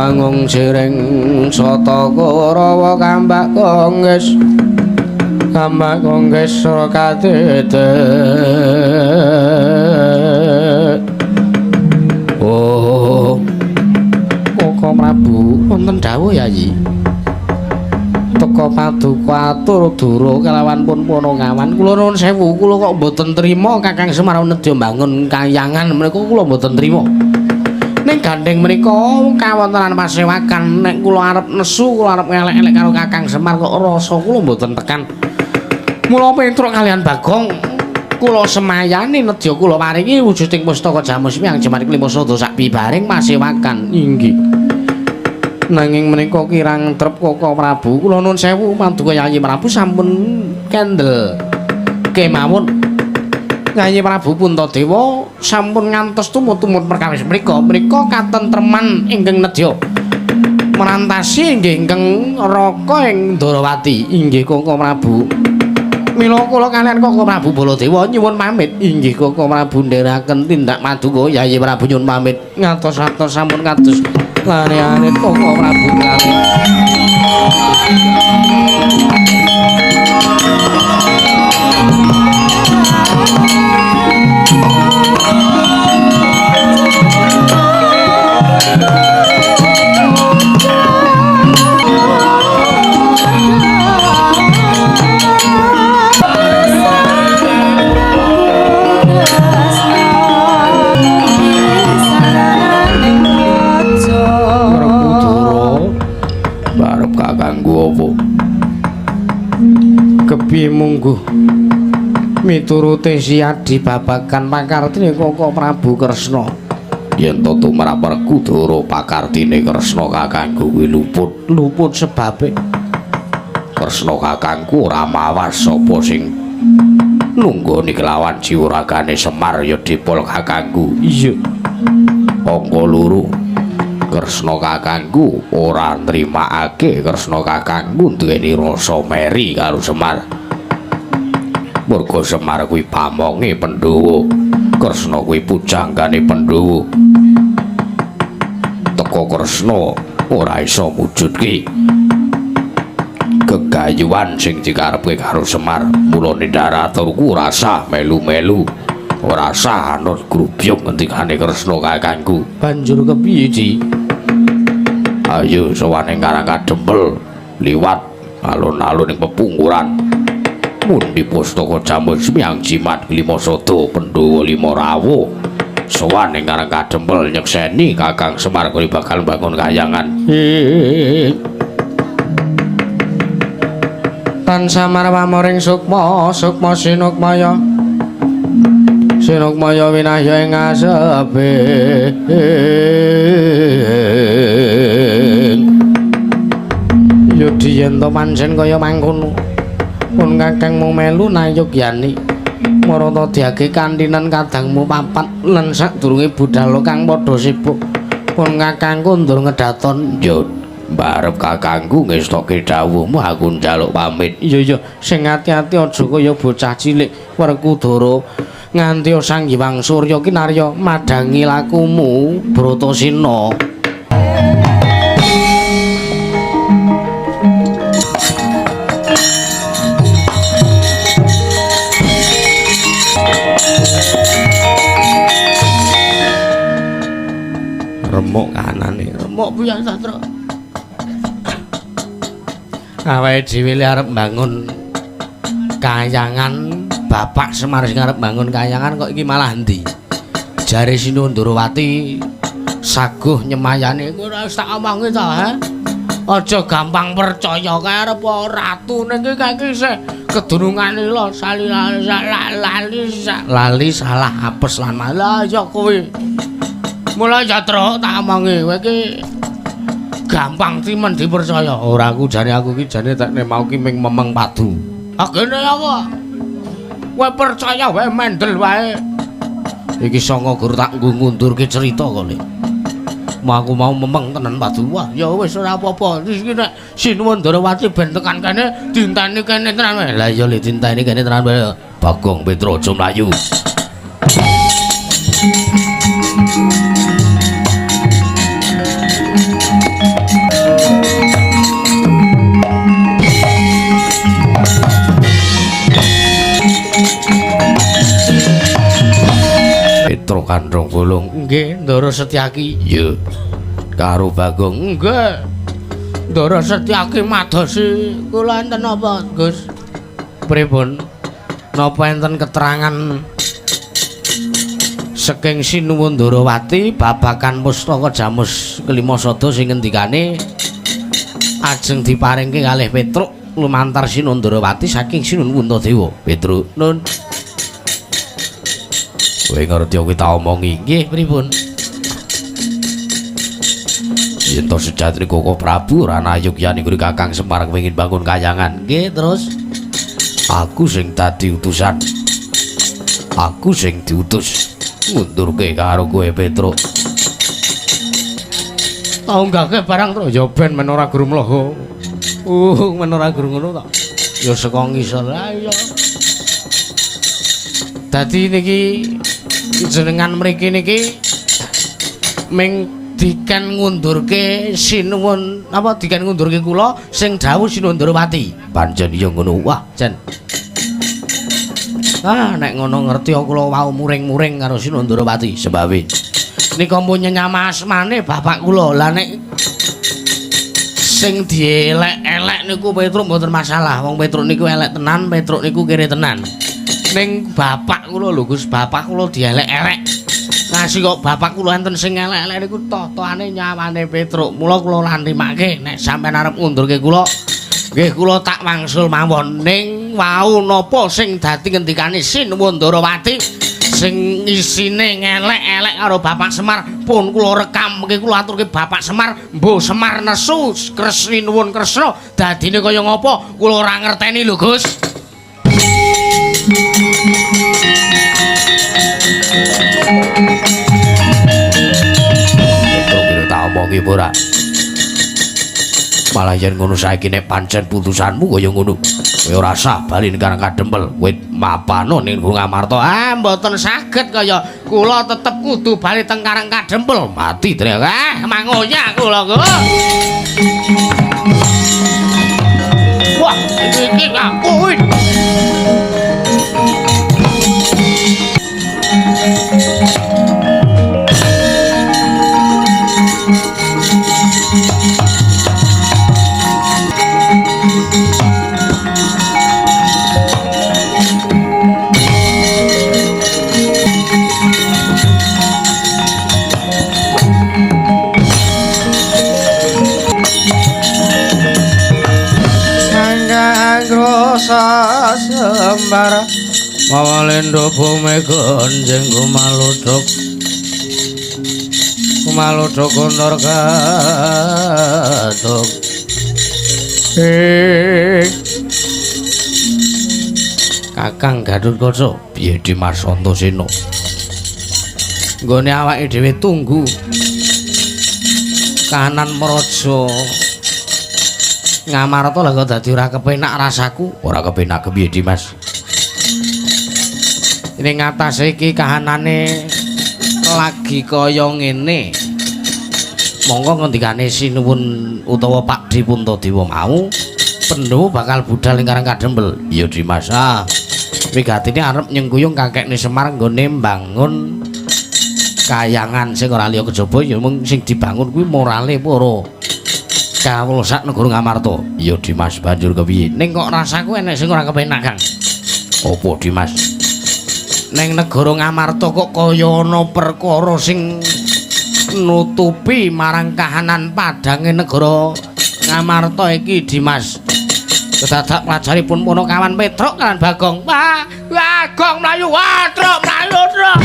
Bangung jiring sata Kurawa kambak kongges kambak kongges sura katete. Oh Koko Prabu wonten dawuh Yayi. Teka paduka atur dura kelawan pun Panakawan. Kula nuwun sewu, kula kok mboten trima Kakang Semar nedya mbangun kayangan menika kula mboten trima. Ning gandeng menika kawontenan pasewakan nek kula arep nesu, kula arep ngelek-elek karo Kakang Semar kok rasa kula mboten tekan. Mula Petruk kalian Bagong kula semayani nedya kula paringi wujuding pustaka Jamus Miang Jemari Klima Sada sak bibaring pasewakan. Inggih. Nanging menika kirang trep Koko Prabu. Kula nuwun sewu paduka Yayi Prabu sampun kendel kemawon. Yayi Prabu Puntadewa sampun ngantos tumut-tumut perkawis mriku. Mriku katentreman ingkang nedya merantasi inggih ingkang raka ing Ndarawati. Inggih Koko Prabu. Mila kula kaliyan Koko Prabu Baladewa nyuwun pamit. Inggih Koko Prabu ndherekaken tindak paduka Yayi Prabu nyuwun pamit. Ngatos-atos sampun kados lare-are Koko Prabu kali. Kepiye mungguh miturute Siyadi babagan pakartine Koko Prabu Kresna. Yen to tumrap Werkudara pakartine Kresna kakangku kuwi luput. Luput sebabe Kresna kakangku ora mawas sapa sing nunggoni kelawan jiwa ragane Semar ya dipol kakangku. Iya. Angka loro Kresna kakangku ora nrimakake Kresna kakangku duweni rasa meri karo Semar. Merga Semar kuwi pamonge Pandhawa, Kresna kuwi pujanggane Pandhawa. Teka Kresna ora iso mujudke gegayuhan sing dikarepke karo Semar. Mula nindaraturku ora sah melu-melu, ora sah anut grubyung ngendikane Kresna kakangku. Banjur kepiye, Ji? Ayo sowan ing Karang Kadempel liwat alun-alun ing pepungkuran. Mundi pustaka Jamus Miang Jimat Lima Sada Pandhawa Lima Rawuh. Sowan ing Karang Kadempel nyekseni Kakang Semar kuwi bakal mbangun kayangan. Tan samar pamoring sukma, sukma sinukmaya. Sinukmaya winahya ing asepe. Yudi yen to pancen kaya mangkono. Pun kakangmu melu nayogyani. Marata diage kantinan kadangmu papat lan sadurunge budhal kang padha sibuk. Pun kakangku ndur ngedaton. Yo mbarep kakangku ngestoke dawuhmu aku njaluk pamit. Iya iya, sing ati-ati aja kaya bocah cilik Werkudara. Nganti Sang Hyang Surya kinarya madangi lakumu Bratasena. Remuk kanane, remuk piyang sastra. Awake dhewe le arep mbangun kayangan, Bapak Semar sing arep mbangun kayangan kok iki malah endi? Jare Sinuwun Ndorowati saguh nyemayane kowe ora wis tak omongi to, ha? Aja gampang percaya kae arep ratu ning iki kae iki isih kedunungane lho lali lali salah apes lan malah ya kowe. Mulai Jatro tak omongi kowe iki gampang timen dipercaya. Ora aku jane aku iki jane tekne mau ki ming memeng padu. Ah kene apa? Kowe percaya wae mendel wae. Iki sanga guru tak nggo ngundurke cerita kok le. Mau aku mau memeng tenan padu. Wah, ya wis ora apa-apa. Iki nek Sinuwun Ndorowati ben tekan kene dinteni kene tenan wae. Lah iya le dinteni kene tenan wae. Bagong Petro aja mlayu. Kandrong Bolong. Nggih, Ndara Setyaki. Iya. Karo Bagong. Nggih. Ndara Setyaki madosi kula enten napa, Gus? Pripun? Napa enten keterangan saking Sinuwun Ndarawati babagan pustaka Jamus kelima sada sing ngendikane ajeng diparingke kalih Petruk lumantar Sinuwun Ndarawati saking Sinuwun Puntadewa. Petruk, nun. Kowe ngerti aku tak omongi. Nggih, pripun? Yen to sejatine Koko Prabu ora nayogyan iku Kakang Semar kepengin bangun kayangan. Nggih, terus aku sing dadi utusan. Aku sing diutus ngundurke karo kowe Petruk. Tau nggake barang terus ya ben men ora guru mloho. Men ora guru ngono ta. Ya saka ngisor. Ha iya. Dadi niki jenengan mriki niki ming diken ngundurke sinuwun apa diken ngundurke kula sing dawuh Sinuwun Ndarawati. Pancen iya ngono. Wah, jan. Ah, nek ngono ngerti kula wau muring-muring karo Sinuwun Ndarawati sebabe nika pun nyenyama asmane bapak kula. Lah nek sing dielek-elek niku Petruk mboten masalah. Wong Petruk niku elek tenan, Petruk niku kere tenan. Ning bapak kula lho Gus, bapak kula dielek-elek. Ngasih kok bapak kula enten sing elek-elek niku totoane nyawane Petruk. Mula kula lan nrimake nek sampean arep ngundurke kula, nggih kula tak wangsul mawon. Ning wau napa sing dadi ngendikane Sinuwun Ndarawati sing isine ngelek-elek karo Bapak Semar pun kula rekam mengke kula aturke Bapak Semar, mbuh Semar nesu Kresni nuwun Kresna dadine kaya ngapa kula ora ngerteni lho Gus. Kira tak omongi ora. Malah yen ngono saiki nek pancen putusanmu kaya ngono, kowe ora sah bali ning Karang Kadempel, kowe mapano ning Gunung Amarta. Ah, mboten saged kaya kula tetep kudu bali teng Karang Kadempel. Mati trek. Ah, mangoyak kula kok. Wah, iki aku. Sembar mawalendo bumi gonjeng kumaluduk kumaluduk konor katuk. Kakang Gatotkaca piye Dimas Antasena nggone awake dhewe tunggu kahanan mraja Ngamarta lah kok dadi ora kepenak rasaku. Ora kepenak kepiye Dimas? Ning ngatasé iki kahanane lagi kaya ngene. Monggo ngendikane Sinuwun utawa Pakdhe Puntadewa mau, Pandhawa bakal budhal ing Karang Kadempel. Iya Dimas. Ah, wigatine arep nyengkuyung kakekne Semar nggone mbangun kayangan sing ora liya kejaba ya mung sing dibangun kuwi morale para kawula sak negara Ngamarta. Iya Dimas, banjur kepiye? Ning kok rasaku enek sing ora kepenak, Kang. Apa Dimas? Ning negara Ngamarta kok kaya ana perkara sing nutupi marang kahanan padhange negara Ngamarta iki, Dimas. Kedadak pelajaripun Punakawan Petruk lan Bagong. Wah, Bagong mlayu, wah, truk mlayu, truk.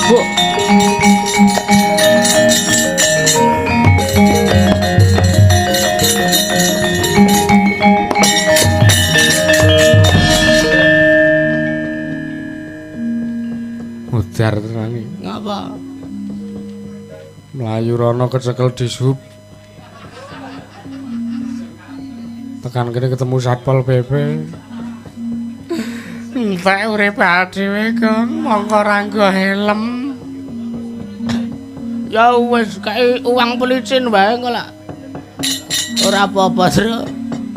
Bu. Modar tenan iki. Ngapa? Mlayu rono kecekel dishub. Tekan kene ketemu Satpol PP. Entek uripe dhewe kon mongko ora nggo helm. Ya wis kae uang pelicin wae kok lak. Ora apa-apa, Tru.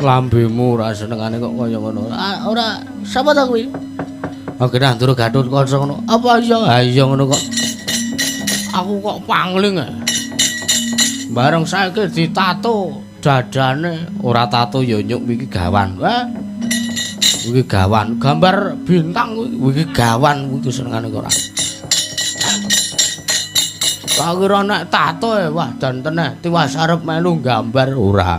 Lambemu ora senengane kok kaya ngono. Ora sapa ta kuwi? Oke nah Ndoro Gatotkaca ngono. Apa iya? Ha iya ngono kok. Aku kok pangling. Bareng saiki ditato dadane, ora tato ya nyuk iki gawan. Wah. Iki gawan, gambar bintang kuwi iki gawan kuwi senengane kok ora. Tak kira nek tato wah dan teneh tiwas arep melu gambar ora.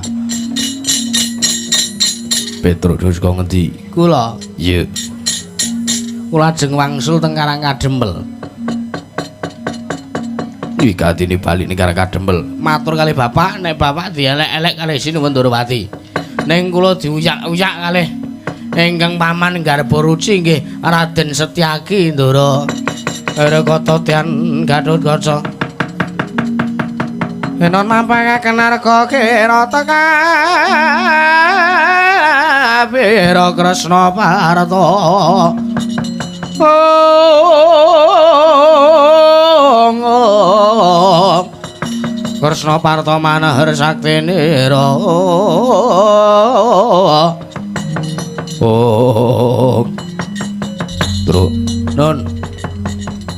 Petruk saka ngendi? Kula. Iya. Kula ajeng wangsul teng Karang Kadempel. Iki atine bali ning Karang Kadempel. Matur kali bapak, nek bapak dielek-elek kalih Sinuwun Ndorowati. Ning kula diuyak-uyak kalih ingkang paman garba ruci nggih Raden Setyaki Ndara. Rekata Tian Gatotkaca. Enon mampakaken arga kira teka Wira Kresna Parta. Ong Kresna Parta manahar saktinira. Oh. Truk, Nun,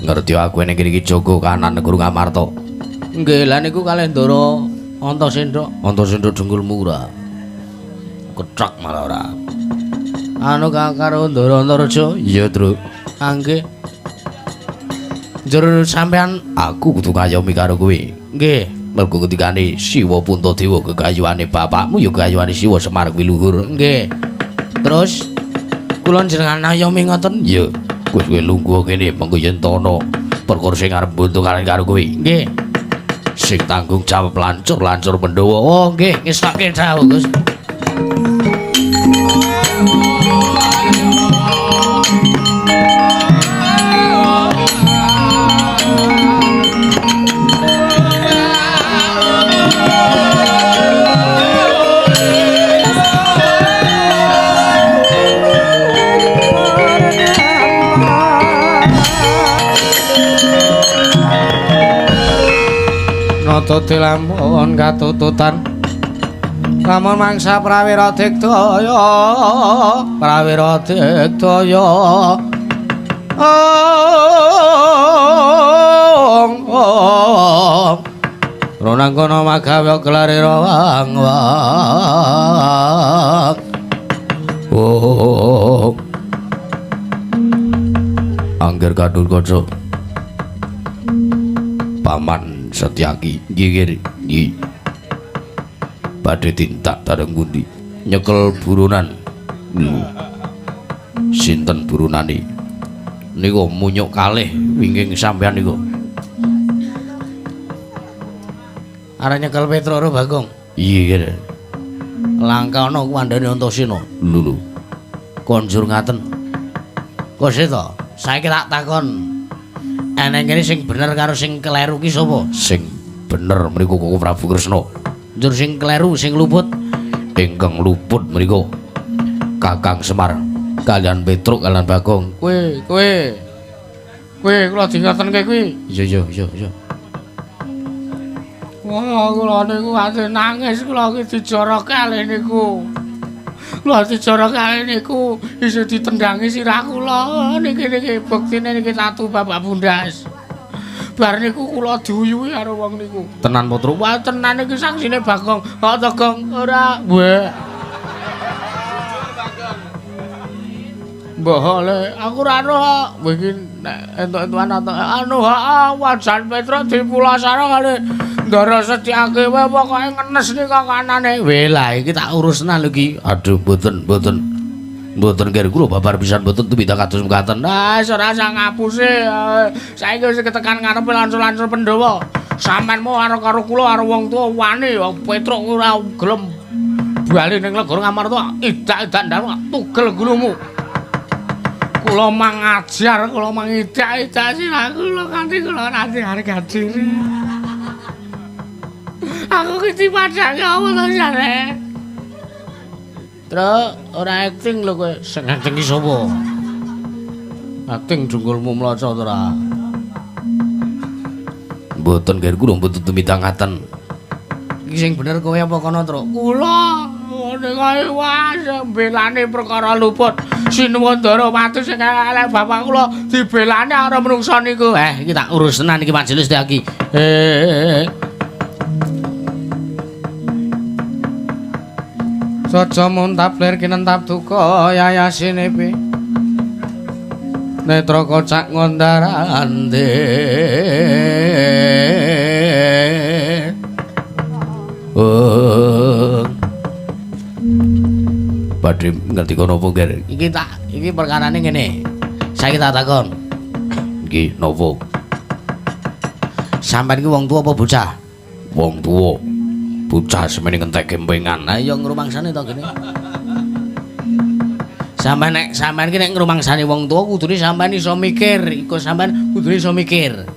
ngerti aku ning kene iki jaga kanan negara Ngamarta. Nggih, lha niku kalih Ndara Antasendra. Antasendra dengkulmu ora. Kethak malah ora. Anu karo Ndara Antareja? Iya, Truk. Nggih. Njur sampean aku kudu ngayomi karo kowe. Nggih. Mergo ketikane Siwa Puntadewa gegayuhane bapakmu ya gegayuhane Siwa Semar kuwi luhur. Nggih. Terus kula jenengan ngayomi ngoten? Iya. Wis kowe lungguh kene mengko yen tono perkara sing arep buntu karo kowe. Nggih. Sing tanggung jawab lancur-lancur Pandhawa. Oh nggih, ngestokke dawuh Gus. Nata dilampun katututan lamun mangsa prawira digdaya prawira digdaya ong ong ronangkana magawe gelarira wang wang oh angger Gatotkaca paman Setyaki nggih nggih badhe tindak dhateng pundi nyekel buronan sinten buronane niku munyuk kalih wingking sampean niku arep nyekel Petruk karo Bagong iya langka ana kuwandane Antasena lho lho konjur ngaten kok to saiki tak takon eneng kene sing bener karo sing kleru ki sapa? Sing bener mriku Koko Prabu Kresna. Njur sing kleru sing luput ingkang luput mriku Kakang Semar kalian Petruk kalian Bagong. Kowe kowe kowe kula dingotenke kuwi. Iya iya iya iya. Wah, kula niku ate nangis kula iki dijoroke kalih niku. Kula dijoroke kalih niku isih ditendangi sirah kula niki niki buktine niki tatu Bapak Bundas. Bar niku kula diuyuhi karo wong niku. Tenan Petruk? Wah, tenan iki saksine Bagong. Kok to, Gong? Ora. Weh. Mbah le, aku ora roh. Kowe iki nek entuk-entukan atau anu heeh wajan Petruk dipulasara kali Ndara Setyaki wae pokoke ngenes nika kanane. Weh lah iki tak urusna lho iki. Aduh mboten mboten. Mboten kira kula babar pisan mboten tumindak kados mekaten. Ah ora usah ngapusi. Saiki wis ketekan ngarepe lancur-lancur Pandhawa. Sampeyan mau karo karo kula karo wong tuwa wani Petruk ora gelem bali ning negara Ngamarta idak-idak ndang tugel gulumu. Kula mangajar, kula mangidak-idak sirah kula kanthi kula nanti harga diri. Aku ki dipadhake apa to jane? Truk, ora acting lho kowe. Sing acting ki sapa? Ating dengkulmu mloco to ora? Mboten ger kula mboten tumindak ngaten. Iki sing bener kowe apa kono, Truk? Kula ngene kae wis mbelani perkara luput. Sinuwun Ndarawati sing elek bapak kula dibelani karo menungsa niku. Iki tak urus tenan iki majelis iki. Saja muntap lir kinentap duka yayasine netra kocak ngondarande. Oh. Badhe ngerti kono apa, Ger? Iki tak iki perkarane ngene. Saiki tak takon. Nggih, napa? Sampeyan iki wong tuwa apa bocah? Wong tuwa. Bocah semene ngentek gempengan. Lah iya ngrumangsane to kene. Sampeyan nek sampeyan iki nek ngrumangsani wong tuwa kudune sampeyan iso mikir, iku sampeyan kudune iso mikir.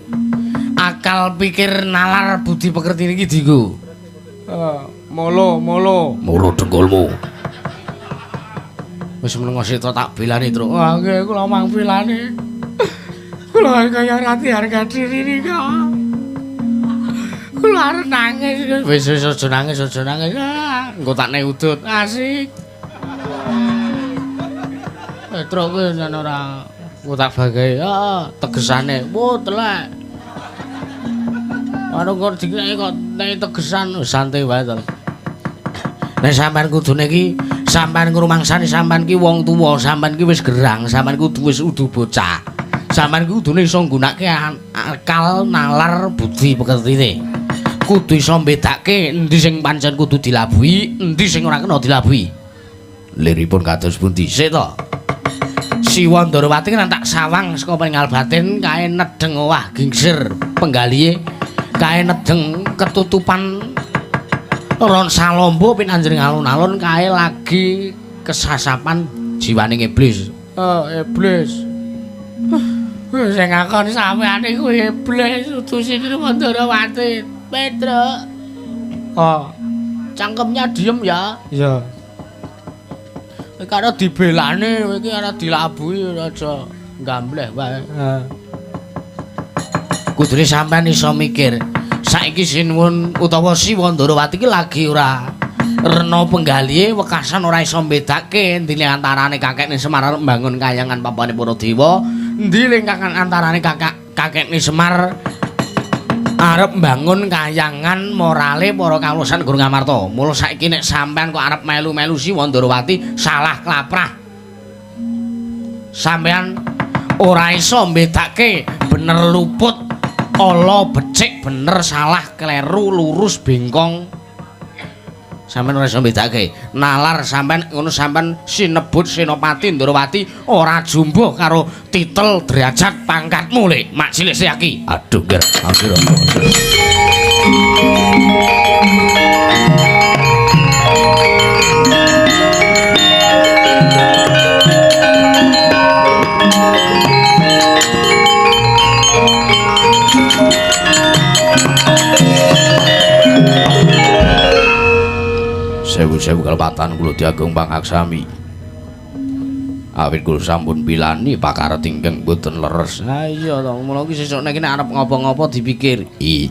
Akal pikir nalar budi pekerti niki dienggo. Molo molo. Molo dengkulmu. Wis menengo sita tak belani, Truk. Wah, nggih kula mang belani. Kula kaya rati harga diri nika. Kula arep nangis. Wis wis aja nangis, aja nangis. Ah, engko tak nek udut. Asik. Truk kuwi jan ora engko tak bagae. Heeh, tegesane. Wo, telek. Anu kok dikek kok nek tegesan santai wae to. Nek sampean kudune iki sampean ngrumangsani sampean ki wong tuwa, sampean ki wis gerang, sampean kudu wis udu bocah. Sampean ki kudune iso nggunakake akal, nalar, budi pekertine. Kudu iso mbedake endi sing pancen kudu dilabuhi, endi sing ora kena dilabuhi. Liripun kados pundi? Sik to. Siwa Ndarawati kan tak sawang saka pengal batin kae nedeng owah gingsir penggalihe, kae nedeng ketutupan ron salombo pinanjring alun-alun kae lagi kesasapan jiwaning iblis. Oh, iblis. Sing ngakon sampean iku iblis udu Sinuwun Ndarawati. Petruk. Oh, cangkemnya diem ya. Iya. Karo dibelani kowe iki ora dilabuhi aja gambleh wae. Heeh. Kudune sampean iso mikir. Saiki Sinuwun utawa Siwa Ndarawati iki lagi ora rena penggalihe wekasan ora iso mbedake endine antarane kakekne Semar arep mbangun kayangan papane para dewa, endi lingkakan antarane kakekne Semar arep mbangun kayangan morale para kawulasan Guru Ngamarta. Mula saiki nek sampean kok arep melu-melu Siwa Ndarawati salah klaprah. Sampean ora iso mbedake bener luput, ala becik, bener salah, kleru, lurus, bengkong. Sampeyan ora iso mbedake. Nalar sampean ngono sampean sinebut Senopati Ndarawati ora jumbuh karo titel derajat pangkatmu le Mak Cilik Setyaki. Aduh, Ger. Aduh. Sewu-sewu kalepatan kula diagung pangaksami. Awit kula sampun pilani pakaret ingkang boten leres. Ha iya to, mula iki sesuk nek arep ngopo-ngopo dipikir. I.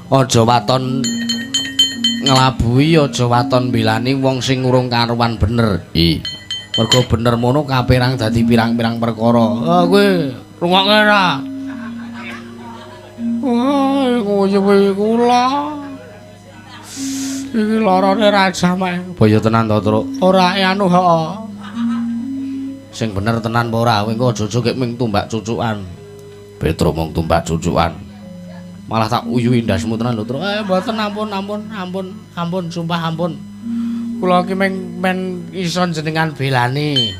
Aja waton nglabuhi, aja waton bilani wong sing urung karuan bener. I. Mergo bener mono kaperang dadi pirang-pirang perkara. Ah kowe rungokke ora? Wah, nguyuhi kula. Iki larane raja mek. Boyo tenan to, Truk? Ora anu heeh. Sing bener tenan apa ora? Kowe engko aja-aja kek ming tumbak cucukan. Petruk mung tumbak cucukan. Malah tak uyuhi ndasmu tenan lho, Truk. Mboten ampun ampun ampun ampun sumpah ampun. Kula iki ming men iso jenengan belani.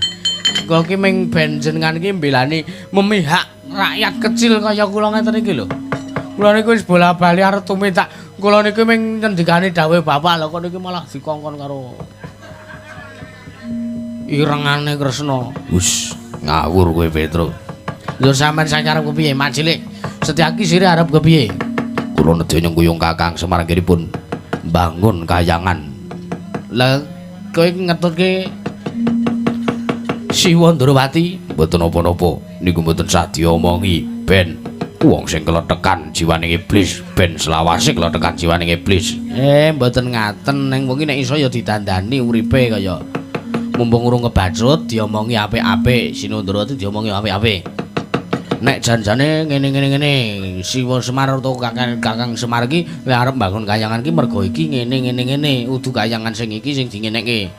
Kula iki ming ben jenengan iki mbelani memihak rakyat kecil kaya kula ngeten iki lho. Kula niku wis bola-bali arep tumindak. Kula niku ming ngendikane dawuh bapak lho kok niki malah dikongkon karo irengane Kresna. Wis ngawur kowe Petruk. Lho sampean saiki arep kepiye Mak Cilik? Setyaki sire arep kepiye? Kula nedya nyengkuyung Kakang Semar anggenipun mbangun kayangan. Lah kowe ngetutke Siwa Ndarawati? Mboten napa-napa, niku mboten sah diomongi ben wong sing kletekan jiwaning iblis, ben selawase kletekan jiwaning iblis. Mboten ngaten, ning wengi nek iso ya didandani uripe kaya mumpung urung kebacut diomongi apik-apik, Sinundrawati diomongi apik-apik. Nek janjane ngene-ngene ngene, Siwa Semar utawa Kakang Semar iki lek arep mbangun kayangan iki mergo iki ngene ngene ngene, udu kayangan sing iki sing dingenekke.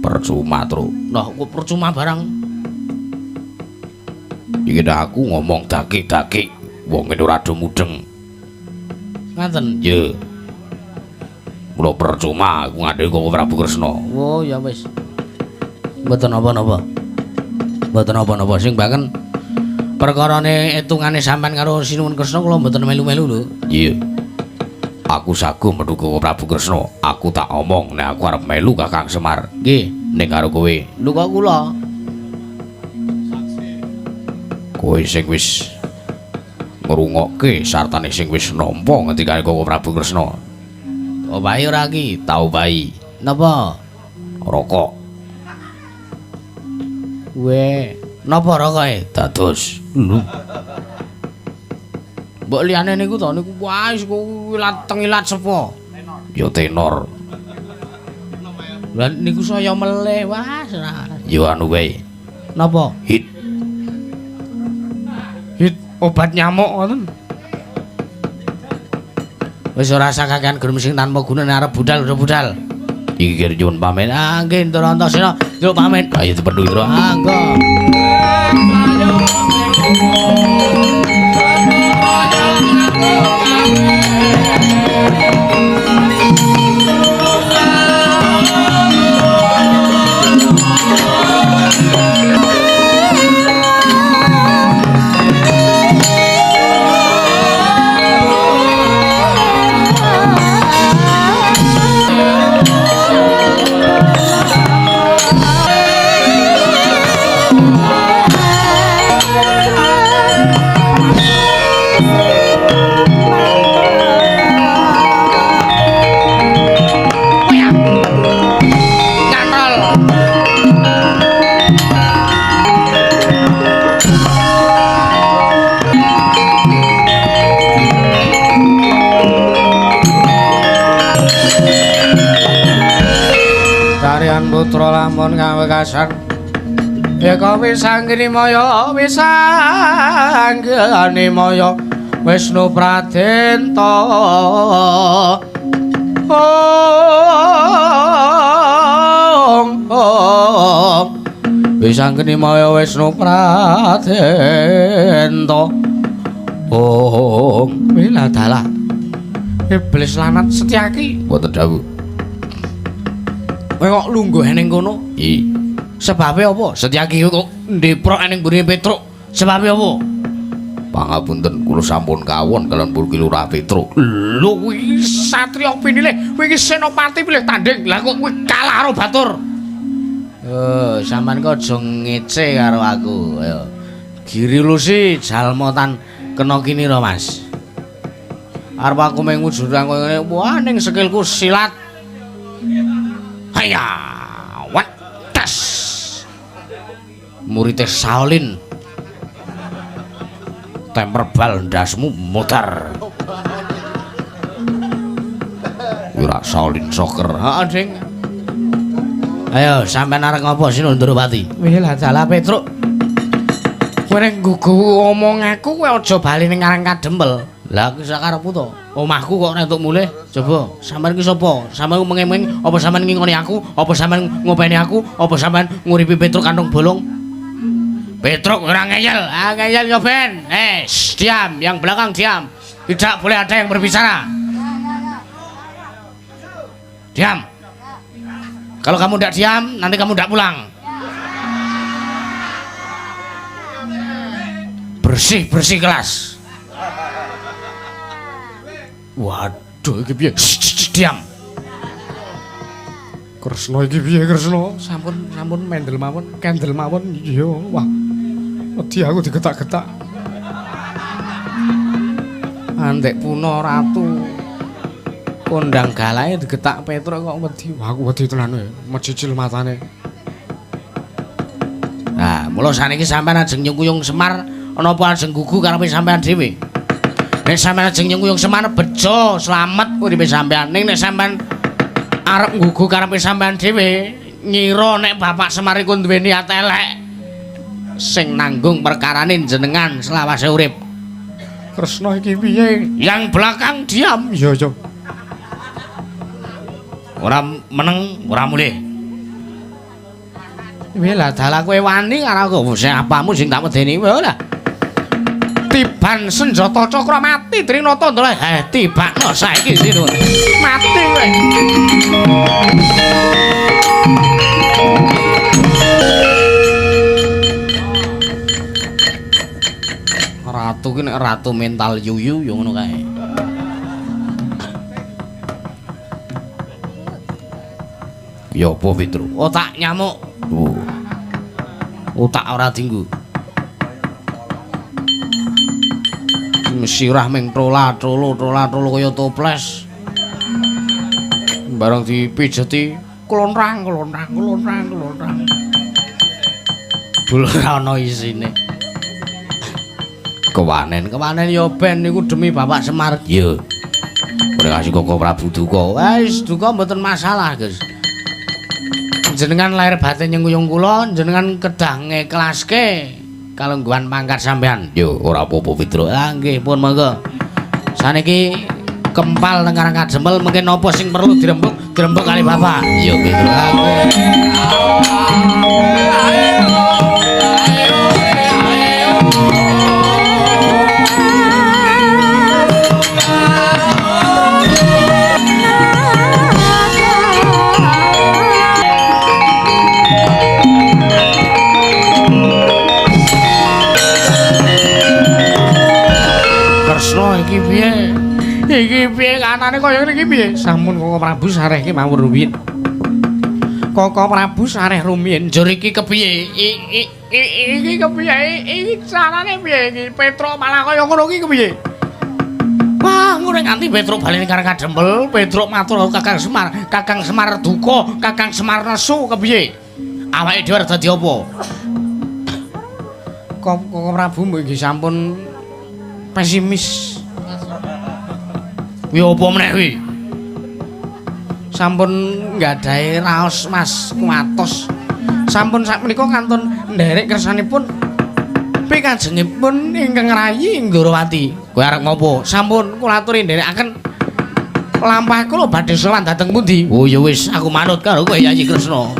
Percuma, Tru. Lah kok percuma barang? Iki nek aku ngomong daki-daki, wong ngene ora do mudeng. Ngaten? Iya. Mula percuma aku ngandhani Koko Prabu Kresna. Oh ya wis. Mboten napa-napa. Mboten napa-napa sing bangen perkarane etungane sampean karo Sinuwun Kresna kula mboten melu-melu lho. Iya. Aku saguh metu Koko Prabu Kresna. Aku tak omong nek aku arep melu Kakang Semar. Nggih, ning karo kowe. Lho kok kula? Kowe sing wis ngrungokke sartane sing wis nampa ngendikane Koko Prabu Kresna. Obahi ora iki? Tau bahi. Napa? Rokok. Weh, napa rokoke? Dados. Lho. Mbok liyane niku to niku wah wis ilat tengilat sepo. Ya tenor. Lah niku saya meleh wah. Ya anu wae. Napa? Hit. Hit obat nyamuk ngoten. Wis ora usah kakean gerem sing tanpa guna nek arep budal udah budal. Iki kira nyuwun pamit. Ah nggih Ndara Antasena, nyuwun pamit. Ayo dipendhu Indra. Ah engko. Putra lamun kawekasan eka wisanggeni maya wisanggeni maya Wisnu Pradenta ong ong wisanggeni maya Wisnu Pradenta ong wela dalah iblis lanat Setyaki mboten dawuh. Kowe kok lungguh ning kono? Iya. Sebabe apa? Setyaki kok ndeprok ning mburi Petruk. Sebabe apa? Pangapunten kula sampun kawon kalian Purki Lurah Petruk. Lho kuwi satriya pinilih, kowe iki senopati pilih tanding. Lah kok kowe kalah karo batur. Sampean kok aja ngece karo aku. Ayo. Giri lusi jalma tan kena kinira, Mas. Arep aku mung wujud koyo ngene, wah ning sikilku silat. Haya, wetes. Murite Shaolin. Temper bal ndasmu mutar. Ora Shaolin soccer. Heeh, Ding. Ayo sampean arep ngopo Sinundrawati? Weh lah dalah Petruk. Kowe nek nggugu omong aku kowe aja bali ning Karang Kadempel. Lah aku sak karepku to. Omahku kok ora entuk mulih. Coba sampean ki sapa? Sampean mengeng-mengeng apa sampean ngingoni aku? Apa sampean ngopeni aku? Apa sampean nguripi Petruk kantong bolong? Petruk ora ngeyel. Ah ngeyel yo ben. Diam, yang belakang diam. Tidak boleh ada yang berbicara. Diam. Kalau kamu tidak diam, nanti kamu tidak pulang. Bersih-bersih kelas. Waduh, iki piye? Diam. Kresna iki piye Kresna? Sampun sampun mendel mawon, kendel mawon. Iya, wah. Wedi aku digetak-getak. Andek puna ratu. Kondang galake digetak Petruk kok wedi. Wah, aku wedi tenan kowe. Mecicil matane. Nah, mula saniki sampean ajeng nyengkuyung Semar napa ajeng gugu karepe sampean dhewe? Nek sampean ajeng nyengkuyung Semar bejo slamet uripe sampean. Ning nek sampean arep nggugu karepe sampean dhewe, ngira nek Bapak Semar iku duwe niat elek, sing nanggung perkarane jenengan selawase urip. Kresna iki piye? Yang belakang diam. Iya, iya. Ora meneng, ora mulih. Piye lah dalah kowe wani karo aku. Sing apamu sing tak medeni kowe ora. Tiban senjata cakra mati Trinata ndole. Tibakno saiki sira. Mati kowe. Ratu ki nek ratu mental yuyu ya ngono kae. Ya apa Petro? Otak nyamuk. Oh. Otak ora dinggo. Sirah ming trola-trolo trola-trolo kaya toples. Bareng dipijeti klontrang klontrang klontrang klontrang. Bul ora ana isine. Kewanen, kewanen ya ben niku demi Bapak Semar. Iya. Ora kasih Koko Prabu duka. Wis duka mboten masalah, Gus. Jenengan lahir batin nyengkuyung kula, jenengan kedah ngeklaske kalungguhan pangkat sampean. Yo ora apa-apa Petro. Ah nggih pun monggo. Saniki kempal teng Karang Kadempel mungkin napa sing perlu dirembug, dirembug kali Bapak. Iya Petro. Ah nggih. Kresna iki piye? Iki piye kanane kaya ngene iki piye? Sampun Koko Prabu sareh iki mawon rumiyin. Koko Prabu sareh rumiyin. Njur iki kepiye? Iki kepiye? Iki carane piye iki? Petro malah kaya ngono iki kepiye? Wah, ngono nganti Petro bali ning Karang Kadempel, Petro matur Kakang Semar, Kakang Semar duka, Kakang Semar nesu kepiye? Awake dhewe arep dadi apa? Koko Prabu mbok nggih sampun pesimis. Kuwi apa meneh kuwi? Sampun nggadahi raos mas kuwatos. Sampun sakmenika kantun nderek kersanipun pikajengipun ingkang rayi Ndorowati. Kowe arep ngopo? Sampun kula aturi nderekaken lampah kula badhe sowan dhateng pundi? Oh ya wis, aku manut karo kowe Yayi Kresna.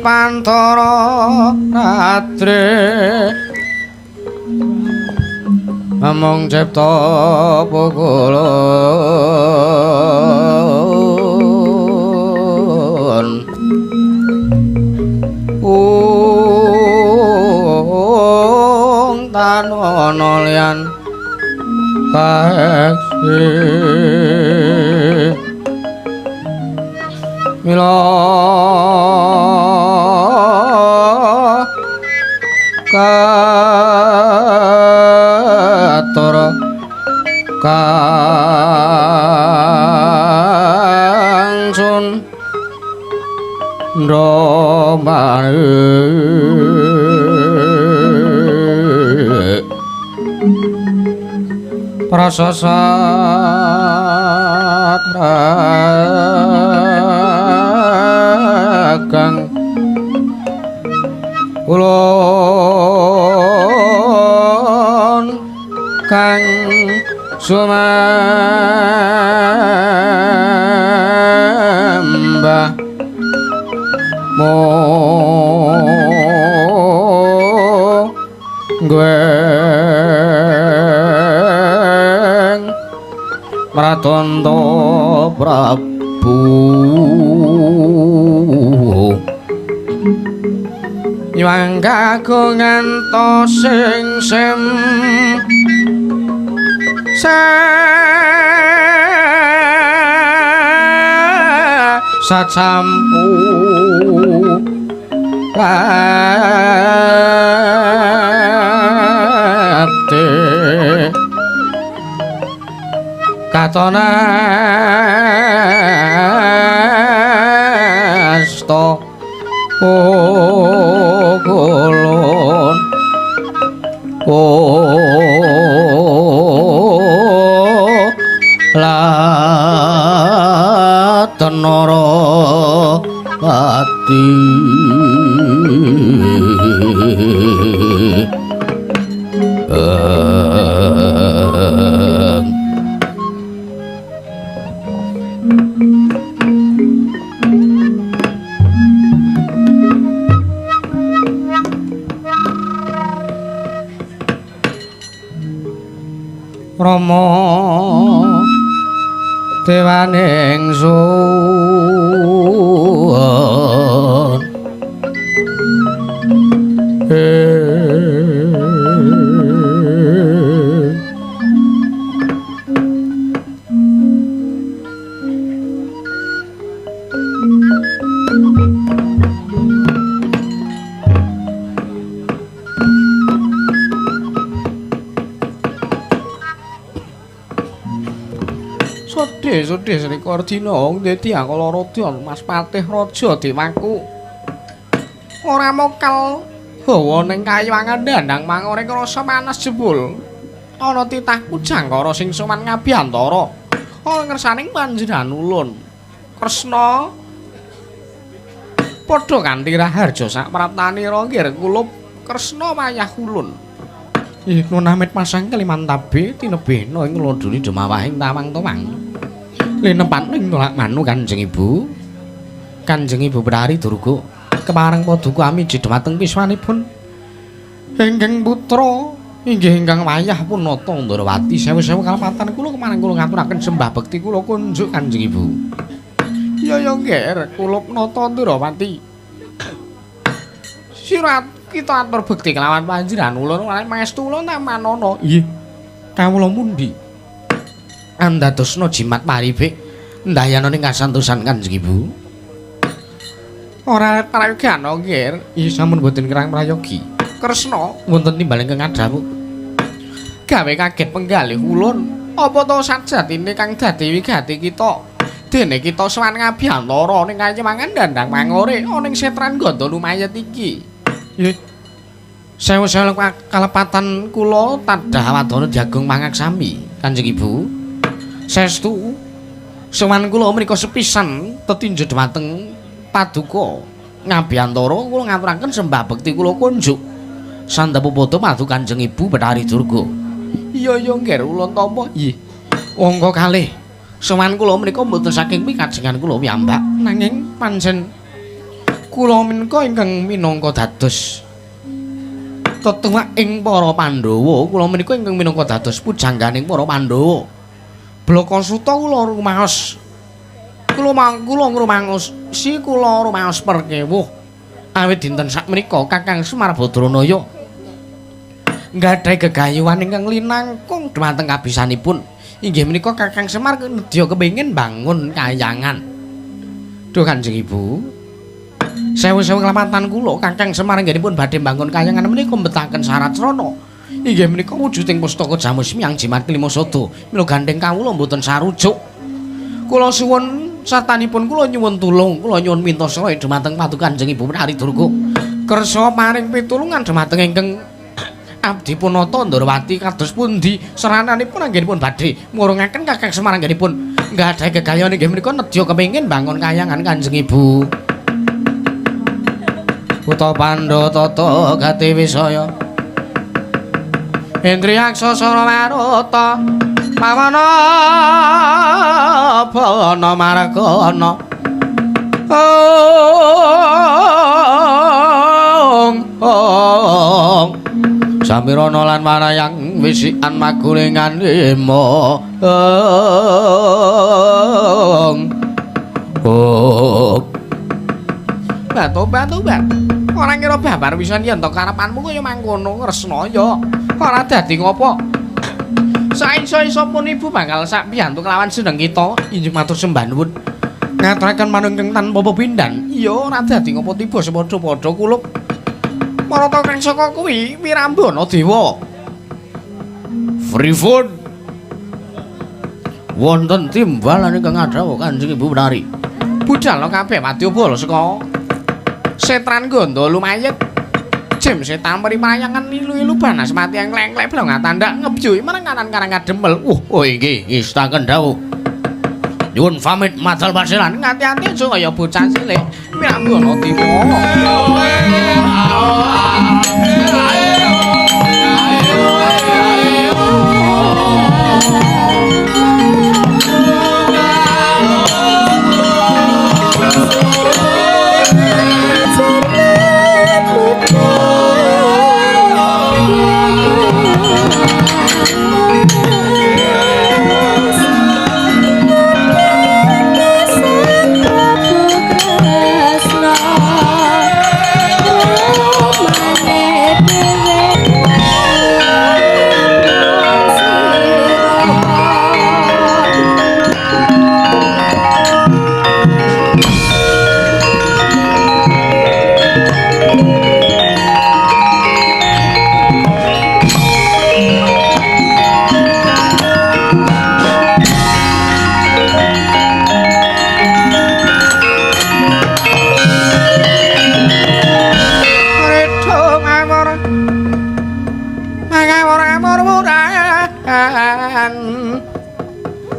Pantara ratri among cipta pukulun ung tan ana liyan kaeksi mila katur kangsun ndamane prasasat Kakang ulun kang sumembah monggo Mratonto Prabu Nyuwang kagungan to sing sem sacampu prapte katona asta kulon latenara pati. Rama dewaning sun Sodhe Sri Kardina dadi Akalaradya Mas Patih Raja Dewaku ora mokel hawa ning kayangan dandang mangore krasa panas jebul ana titah Pujangkara sing sowan ngabiyantara ana ngersaning panjenengan ulun Kresna padha kanthi raharja sak praptanira nggir kulup Kresna wayah ulun. Iku namit pasang kalimantabe tinebihna ing lodoni demawahing tawang-tawang. Linepan ing tolak manu Kanjeng Ibu. Kanjeng Ibu Betari Durga kepareng paduka amiji dhumateng piswanipun ingkang putra inggih ingkang wayah punata Ndrawati. Sewu-sewu kalepatan kula kemarang kula ngaturaken sembah bekti kula kunjuk Kanjeng Ibu. Ya ya nggih kulup nata Ndrawati. Sirat kita atur bekti kelawan panjenengan ulun lan pangestu ulun tamanana. Nggih. Kawula mundi andadosna jimat paribik ndayana ning kasantosan Kanjeng Ibu. Ora prayogana nggih. Iya sampun boten kirang prayogi. Kresna wonten timbal ingkang ngadhawuh. Gawe kaget penggalih ulun. Apa to sajatine kang dadi wigati kita? Dene kita sowan ngabiyantara ning kayemangan dandang mangore ana ing setran ganda lumayet iki. Nggih. Sewu-sewu kalepatan kula tadah wadana jagung mangaksami Kanjeng Ibu. Saestu sowan kula menika sepisan tetinju dhumateng paduka ngabiyantara kula ngaturaken sembah bekti kula kunjuk sandhapupada madu Kanjeng Ibu Betari Durga. Iya ya nggih ulun tampa. Nggih. Angka kalih sowan kula menika mboten saking pikajengan kula piyambak nanging pancen kula menika ingkang minangka dados tetuwak ing para Pandhawa, kula menika ingkang minangka dados pujangganing para Pandhawa. Blaka Suta kula rumaos. Kula ngrumaos si kula rumaos perkewuh. Awit dinten sakmenika Kakang Semar Badranaya nggadhahi gegayuhan ingkang linangkung dhumateng kabisanipun. Inggih menika Kakang Semar nedya kepengin bangun kayangan. Duh Kanjeng Ibu. Sewu-sewu kelamatan kula Kakang Semar anggenipun badhe bangun kayangan menika mbetaken syarat srana. Inggih menika wujuding pustaka Jamus Miang Jimat Kelima Sada. Mila gandheng kawula mboten sarujuk. Kula suwun sartanipun kula nyuwun tulung, kula nyuwun minta sraya dhumateng paduka Kanjeng Ibu Betari Durga. Kersa paring pitulungan dhumateng ingkang abdi punata Ndrawati kados pundi serananipun anggenipun badhe murungaken Kakang Semar anggenipun nggadhahi gegayon inggih menika nedya kepengin bangun kayangan Kanjeng Ibu. Buta Pandha tata gati wisaya Indriyaksa sara maruta pawana bana margana ong ong Samirana lan marayang wisikan magulingan lima ong ong Batu batu bat ora ngira babar wisan yen to karepanmu kaya mangkono Kresna ya ora dadi ngopo. Saiso-iso pun ibu bakal sak piyantu kelawan jeneng kita injih matur sembah nuwun ngaturaken manungking tanpa pepindhan. Iya ora dadi ngopo tiba sepadha-padha kulup marata kang saka kuwi Wirambana dewa. Pripun wonten timbalan ingkang ngadhawuh Kanjeng Ibu Menari. Budal kabeh wadyabala saka setran gondo lumayet jem setan mrimayangan ilu-ilu banas mati engklek-engklek blonga tandak ngebyuhi marang kanan karang kademel. Oh inggih ngestaken dawuh. Nyuwun pamit madal pasiran. Ngati-ati aja kaya bocah cilik Wirambana dewa.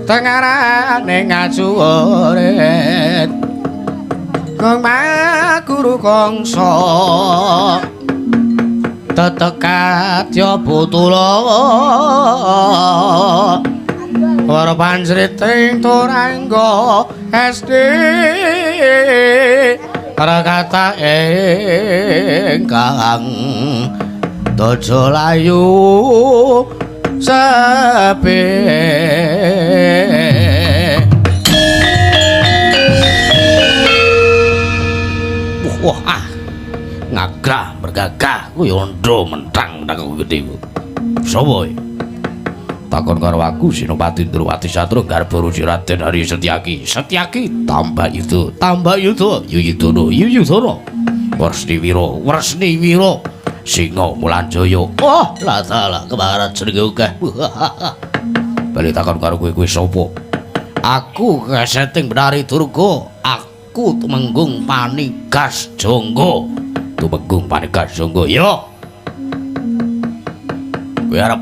Tengarane ngajuret Kang Guru Kangsa tetekadya putula para panjriting turangga esti rekata ingkang tojo layu sepi. Wah ah ngagrah bergagah kuwi ondo mentang mentang gedhe. Sapa takon karo aku Senopati Ndrawati Satru garba ruci Raden Hari Setyaki. Setyaki tambah yuda, tambah yuda, Yuyudana, Yuyudana. Wresni Wira, Wresni Wira. Singa Mulanjaya. Oh, lah salah kebaran jenenge akeh. Bali takon karo kowe kowe sapa? Aku keseting Benari Durga. Aku Tumenggung Panigas Jangga. Tumenggung Panigas Jangga. Yo. Kowe arep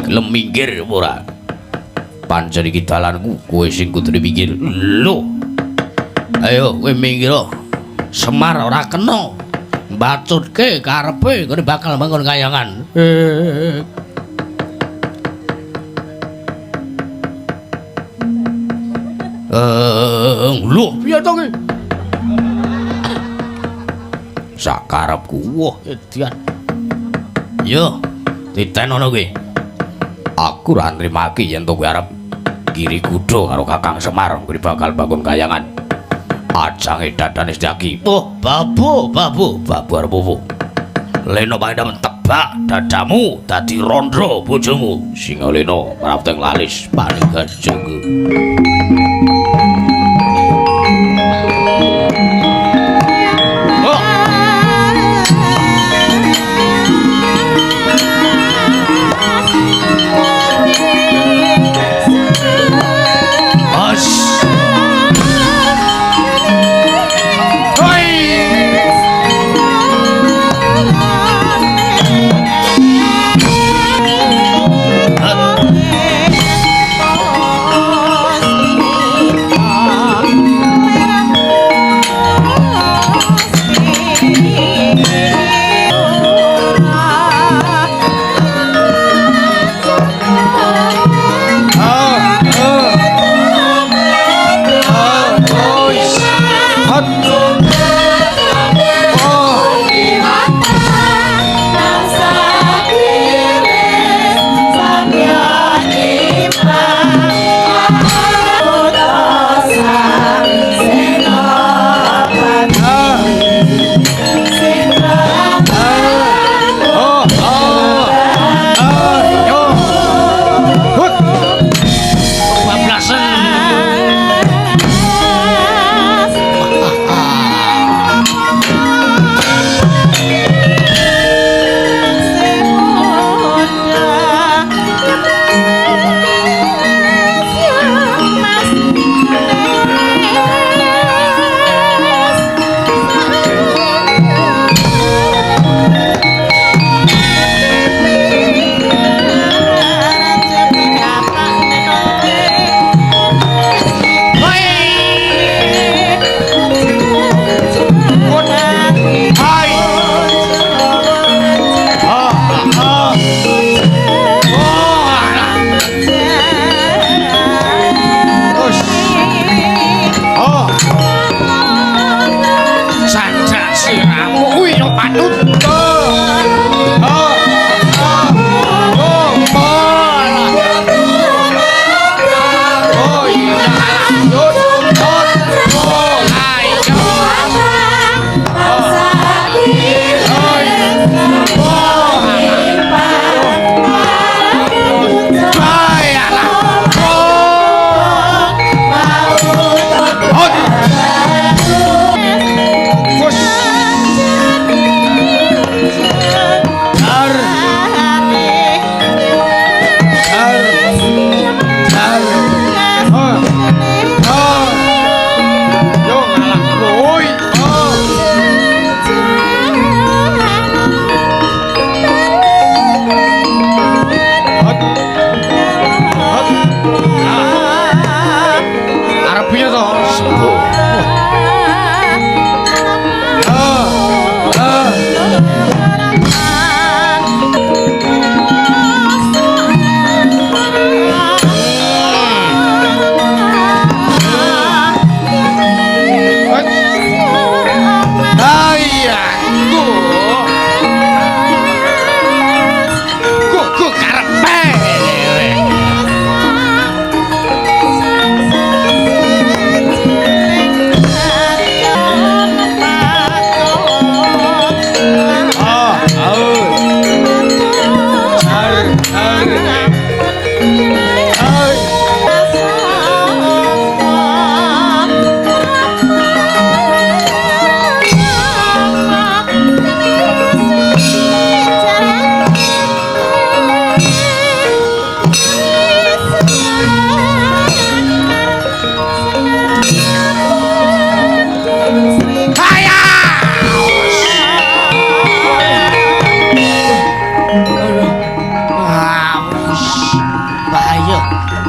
gelem minggir apa ora? Pancen iki dalanku, kowe sing kudu minggir. Lho. Ayo kowe minggir. Semar ora kena. Bacutke karepe ngene bakal bangun kayangan. Lho, piye to ki? Sakarepku. Wah, edian. Yo, titenono kowe. Aku ora nrimake yen to kowe arep ngiri kuda karo Kakang Semar ngene bakal bangun kayangan. Ajange dadane Setyaki. Oh, babu, babu, babu arep opo? Leno paendam tebak dadamu dadi randha bojomu. Singa Leno prapteng lalis Panigas Jangga. Oh. As.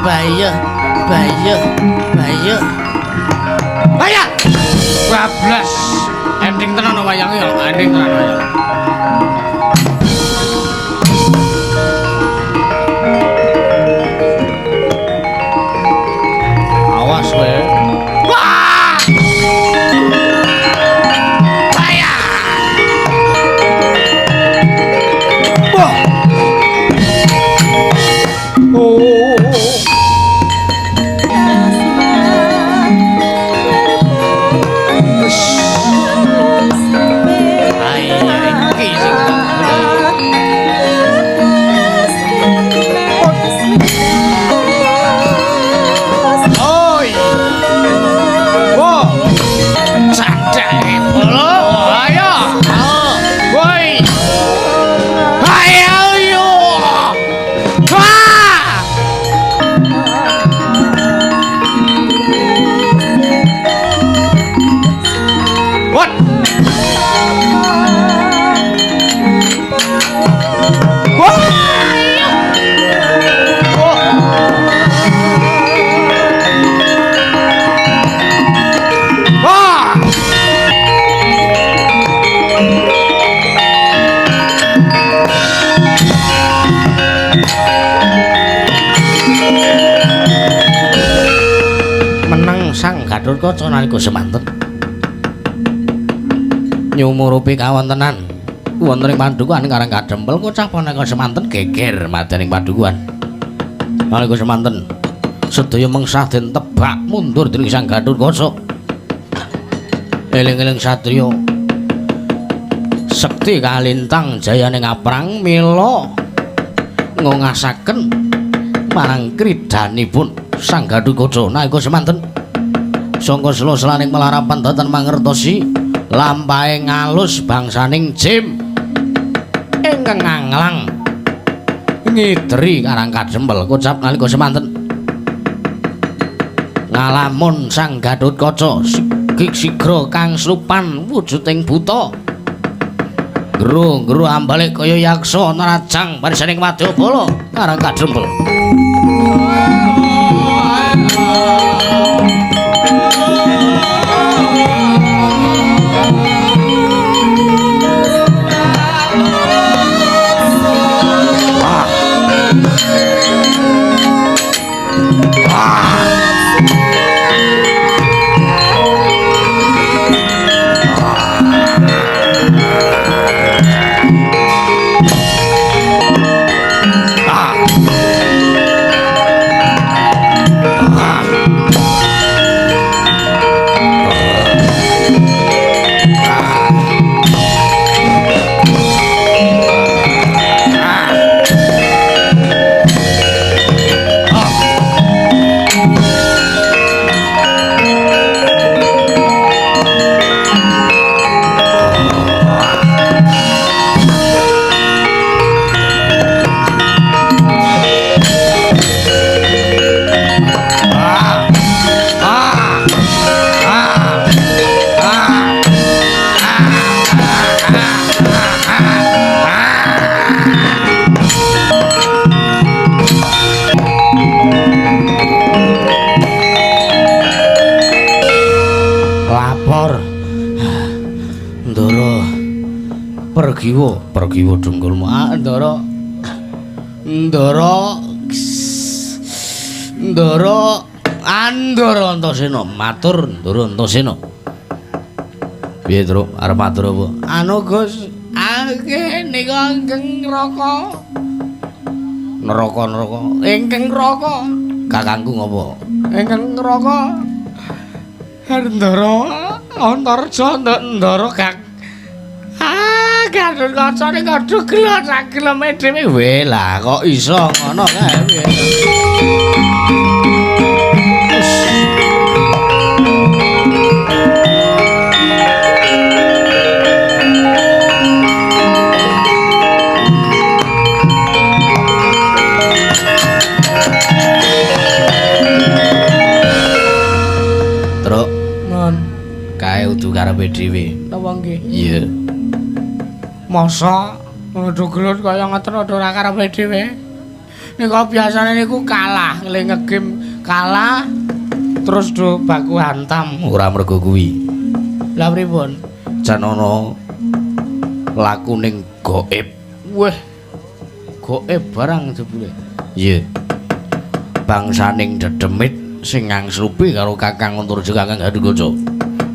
Bahaya, bahaya, bahaya. Bahaya. Bablas. Ending tenan wayange ya, ending tenan wayang. Awas kowe. Wah! Bahaya. Wah. Oh. Gatotkaca nalika semanten nyumurupi kawontenan wonten ing padukuhan Karang Kadempel kocap nalika semanten geger madyaning padukuhan. Nalika semanten sedaya mengsah den tebak mundur dening Sang Gatotkaca. Eling-eling satriya sekti kalintang jayane ngaprang mila ngongasaken marang kridanipun Sang Gatotkaca nalika semanten. Sangka sela-selaning melarapan datan mangertosi lampahe ngalus bangsaning jim ingkang nganglang ngideri Karang Kadempel kocap nalika semanten ngalamun Sang Gatotkaca sigra kang slupan wujuding buta gru-gru ambalik kaya yaksa nerajang barisaning wadyabala Karang Kadempel. Pergiwo, pergiwo dengkulmu. Ah, Ndara. Ndara. Ndara, Andara Antasena, matur Ndara Antasena. Piye, Truk? Arep matur apa? Anu, Gus, akeh nika ingkang neraka. Neraka-neraka. Ingkang neraka. Kakangku ngopo? Ingkang neraka. Ndara Antarja Ndara Gak. Gatotkaca ning aduh gelo sak geleme dhewe. Weh lah kok iso ngono kae piye. Truk, Mon, kae udu karepe dhewe. Napa nggih? Iya. Masa aduh gelut kaya ngoten ora karepe dhewe. Nika biasane niku kalah, le ngegame kalah terus do baku hantam. Ora mergo kuwi. Lah pripun? Jan ana lakuning gaib. Weh. Gaib barang jebule. Iya. Bangsaning dedemit sing ngangslupi karo Kakang Antarja Kakang Gatotkaca.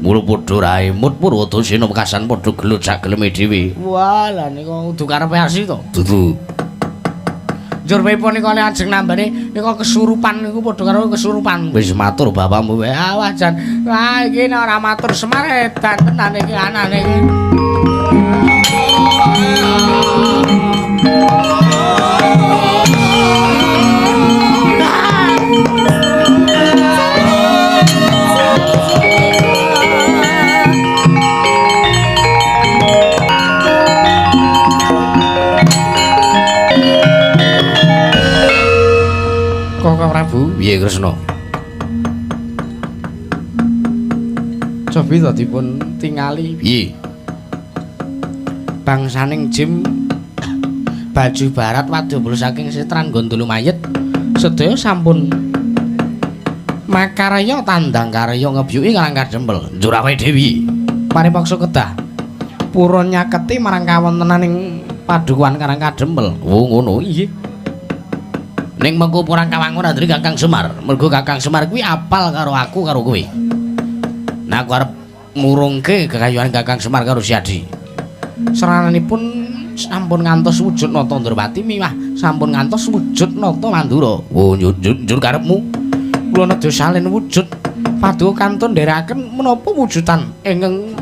Mula padha raemut Purwadasena wekasan padha gelut sak geleme dhewe. Wah, lah nika kudu karepe Asi to. Dudu. Njur pripun nika nek ajeng nambane nika kesurupan niku padha karo kesurupan. Wis matur bapakmu wae. Ah, wah jan. Wah, iki nek ora matur Semar edan tenan iki anane iki. Koko Prabu, piye Kresna? Cobi to dipun tingali piye? Bangsaning Jim baju barat wadya saking Setran Gondolo Mayit sedaya sampun makarya tandang karya ngebyuki Karang Kadempel. Njur awake dhewe paripaksa kedah purun nyaketi marang kawontenaning padukuhan Karang Kadempel. Oh ngono. Iya. Ning mengko purang kawangun andri Kakang Semar. Mergo Kakang Semar kuwi apal karo aku karo kowe. Nah aku arep ngurungke kekayuan Kakang Semar karo Siadi. Serananipun sampun ngantos wujud nata Ndrawati miwah sampun ngantos wujud nata Mandura. Oh njur karepmu kula nedha salin wujud paduka kantun nderekaken menapa wujudan ingkang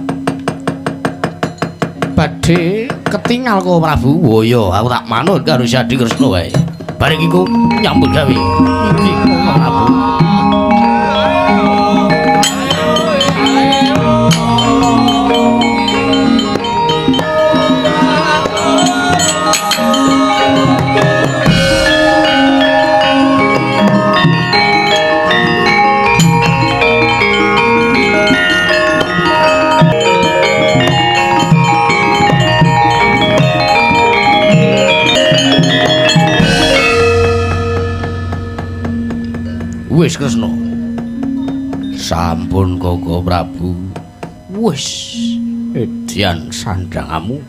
badhe ketingal Koko Prabu. Oh iya, aku tak manut karo Siadi Kresna wae. Bareng iku nyambut gawe. Iki Koko Prabu. Wis Kresna. Sampun Koko Prabu. Wis edian sandangamu.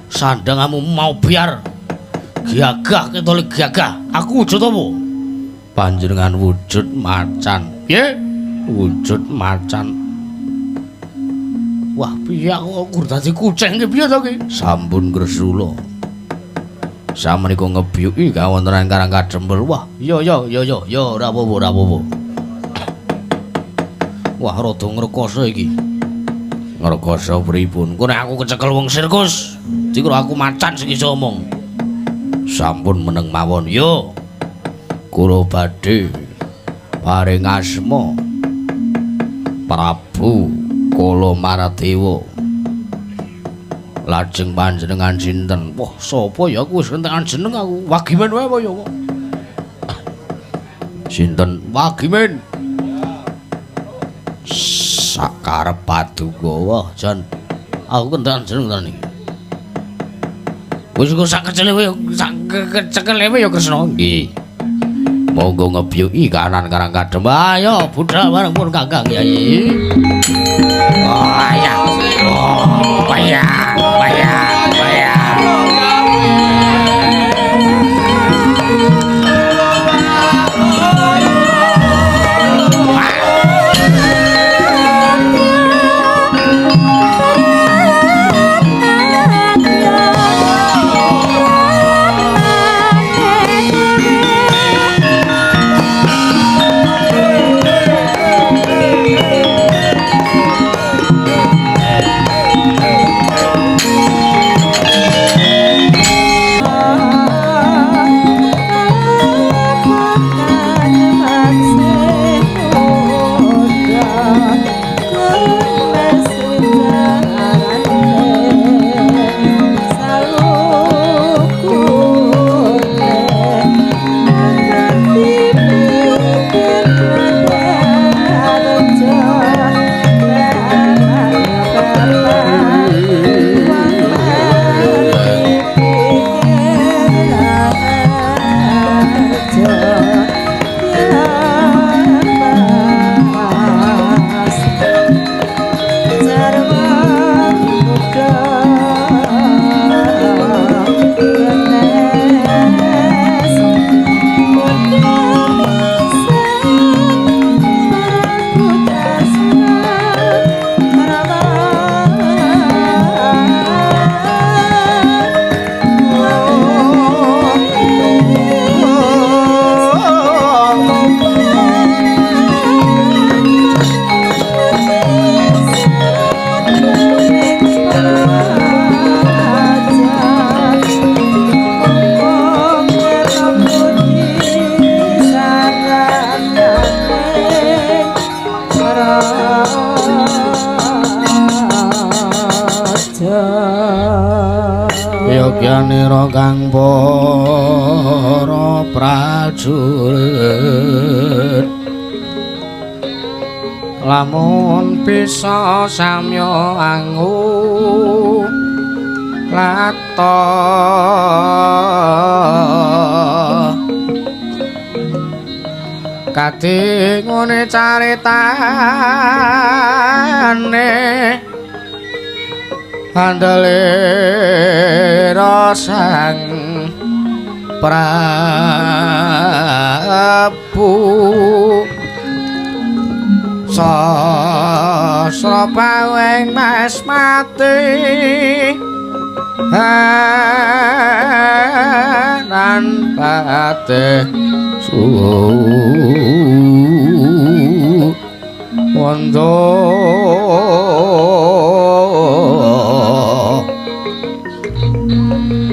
Sandangamu mau biar gagah ketole gagah. Aku wujud apa? Panjenengan wujud macan. Piye? Wujud macan. Wah, piye aku kok dadi kucing ki piye to ki? Sampun Kresna. Samenika ngebyuki kawontenan Karang Kadempel. Wah, iya iya iya iya ya ora apa-apa ora apa-apa. Wah, rada ngrekoso iki. Ngrekoso pripun? Engko nek aku kecekel wong sirkus, dikira aku macan sing iso omong. Sampun meneng mawon. Yo. Kula badhe paring asma Prabu Kala Maradewa. Lajeng panjenengan sinten? Wah, sapa ya aku wis kentekan jeneng aku. Wagimen wae apa ya kok. Sinten? Wagimen. Sakarep paduka. Wah, jan aku kentekan jeneng tenan iki. Wis kok sak kecele wae, sak kecekele wae ya Kresna. Nggih. Monggo ngebyuki kanan Karang Kadempel. Ayo budal bareng pun Kakang Kyai. Oh ya. Oh ya. Ya, ya. Nugyanira kang para prajurit lamun bisa samya angu lato kadi ngene caritane andele sang Prabu sasra paweng mas mati lan pate wondo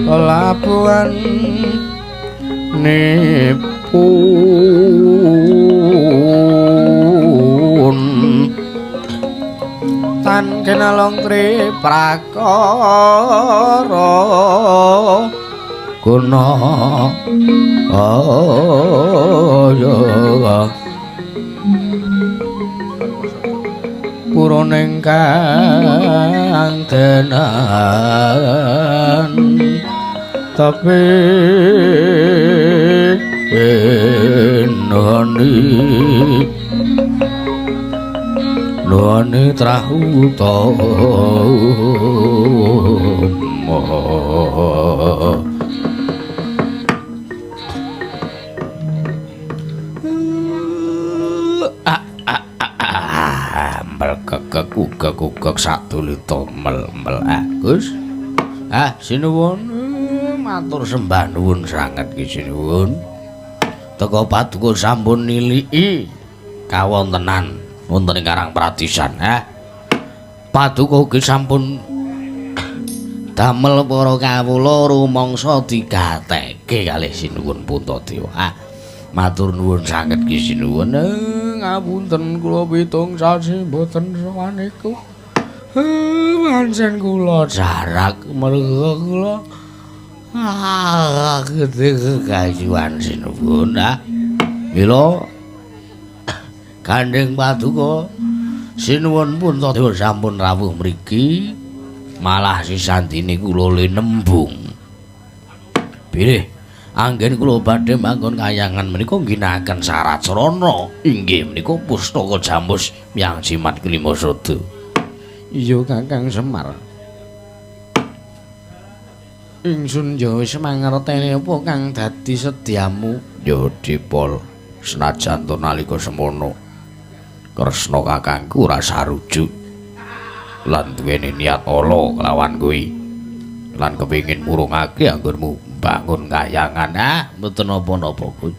labuhan nipun tan kenalong tri prakara guna aya purane kang tenan tapi enoni noni trah utama. Kekek ugek ugek sadulita mel mel Agus. Ah sinuwun matur sembah nuwun sanget ki sinuwun. Teka paduka sampun niliki kawontenan wonten ing Karang Pratisan. Ah paduka ugi sampun damel para kawula rumangsa digateke kalih sinuwun Puntadewa. Ah matur nuwun sanget ki sinuwun. Ngapunten kula pitung sasi mboten sowan iku. Pancen kula jarak merga kula gedhe kegayuhan sinuwun. Ah mila gandeng paduka sinuwun Puntadewa sampun rawuh mriki malah sisandine kula le nembung. Bilih anggen kula badhe manggon kayangan menika ngginakaken syarat srana inggih menika pustaka jamus yang jimat kelima sada. Iya Kakang Semar. Ingsun ya wis mangerteni apa kang dadi sedyamu. Ya Dipol, senajan to nalika semono Kresna kakangku ora sarujuk lan duweni niat ala kelawan kuwi lan kepengin murungake anggonmu bangun kayangan. Ah mboten napa-napa kuwi.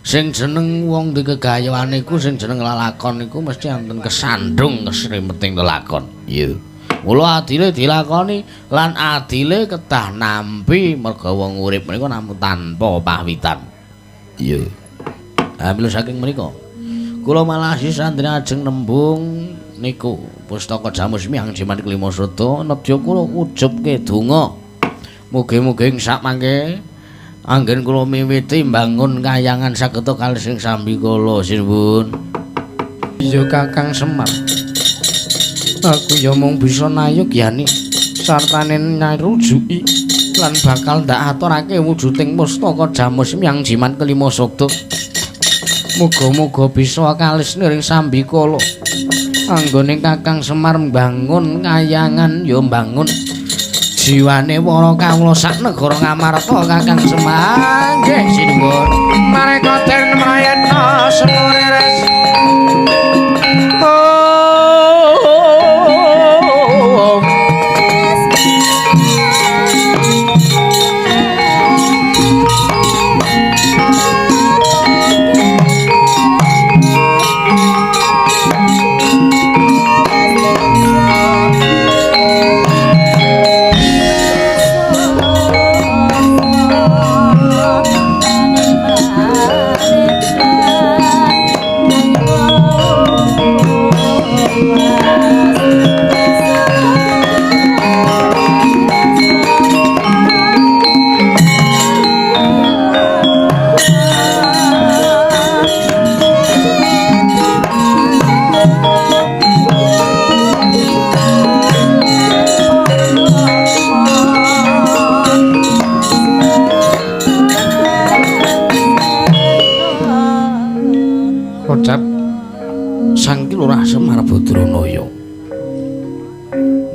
Sing jeneng wong dikegayoan iku sing jeneng lelakon iku mesti wonten kesandung kesrimeting lelakon. Iya. Mula adile dilakoni lan adile kedah nampi merga wong urip menika namung tanpa pawitan. Iya. Ah mila saking menika kula malah sisandene ajeng nembung niku pustaka jamus miyang jimat kelima sada nedya kula ujubke donga. Mugi-mugi ing sak mangke anggen kula miwiti mbangun kayangan sageta kalih sing sambikala sinuwun. Iya Kakang Semar. Aku ya mung bisa nayogyani sartane nyarujuki lan bakal ndak aturake wujuding pustaka jamus miyang jimat kelima sada. Muga-muga bisa kalis niring sambikala. Anggone Kakang Semar mbangun kayangan ya mbangun jiwane para kawula sak negara Ngamarta Kakang Semar. Nggih sinuwun. Mareka den mrayetna semurires. Oh, Kocap Sang Ki Lurah Semar Badranaya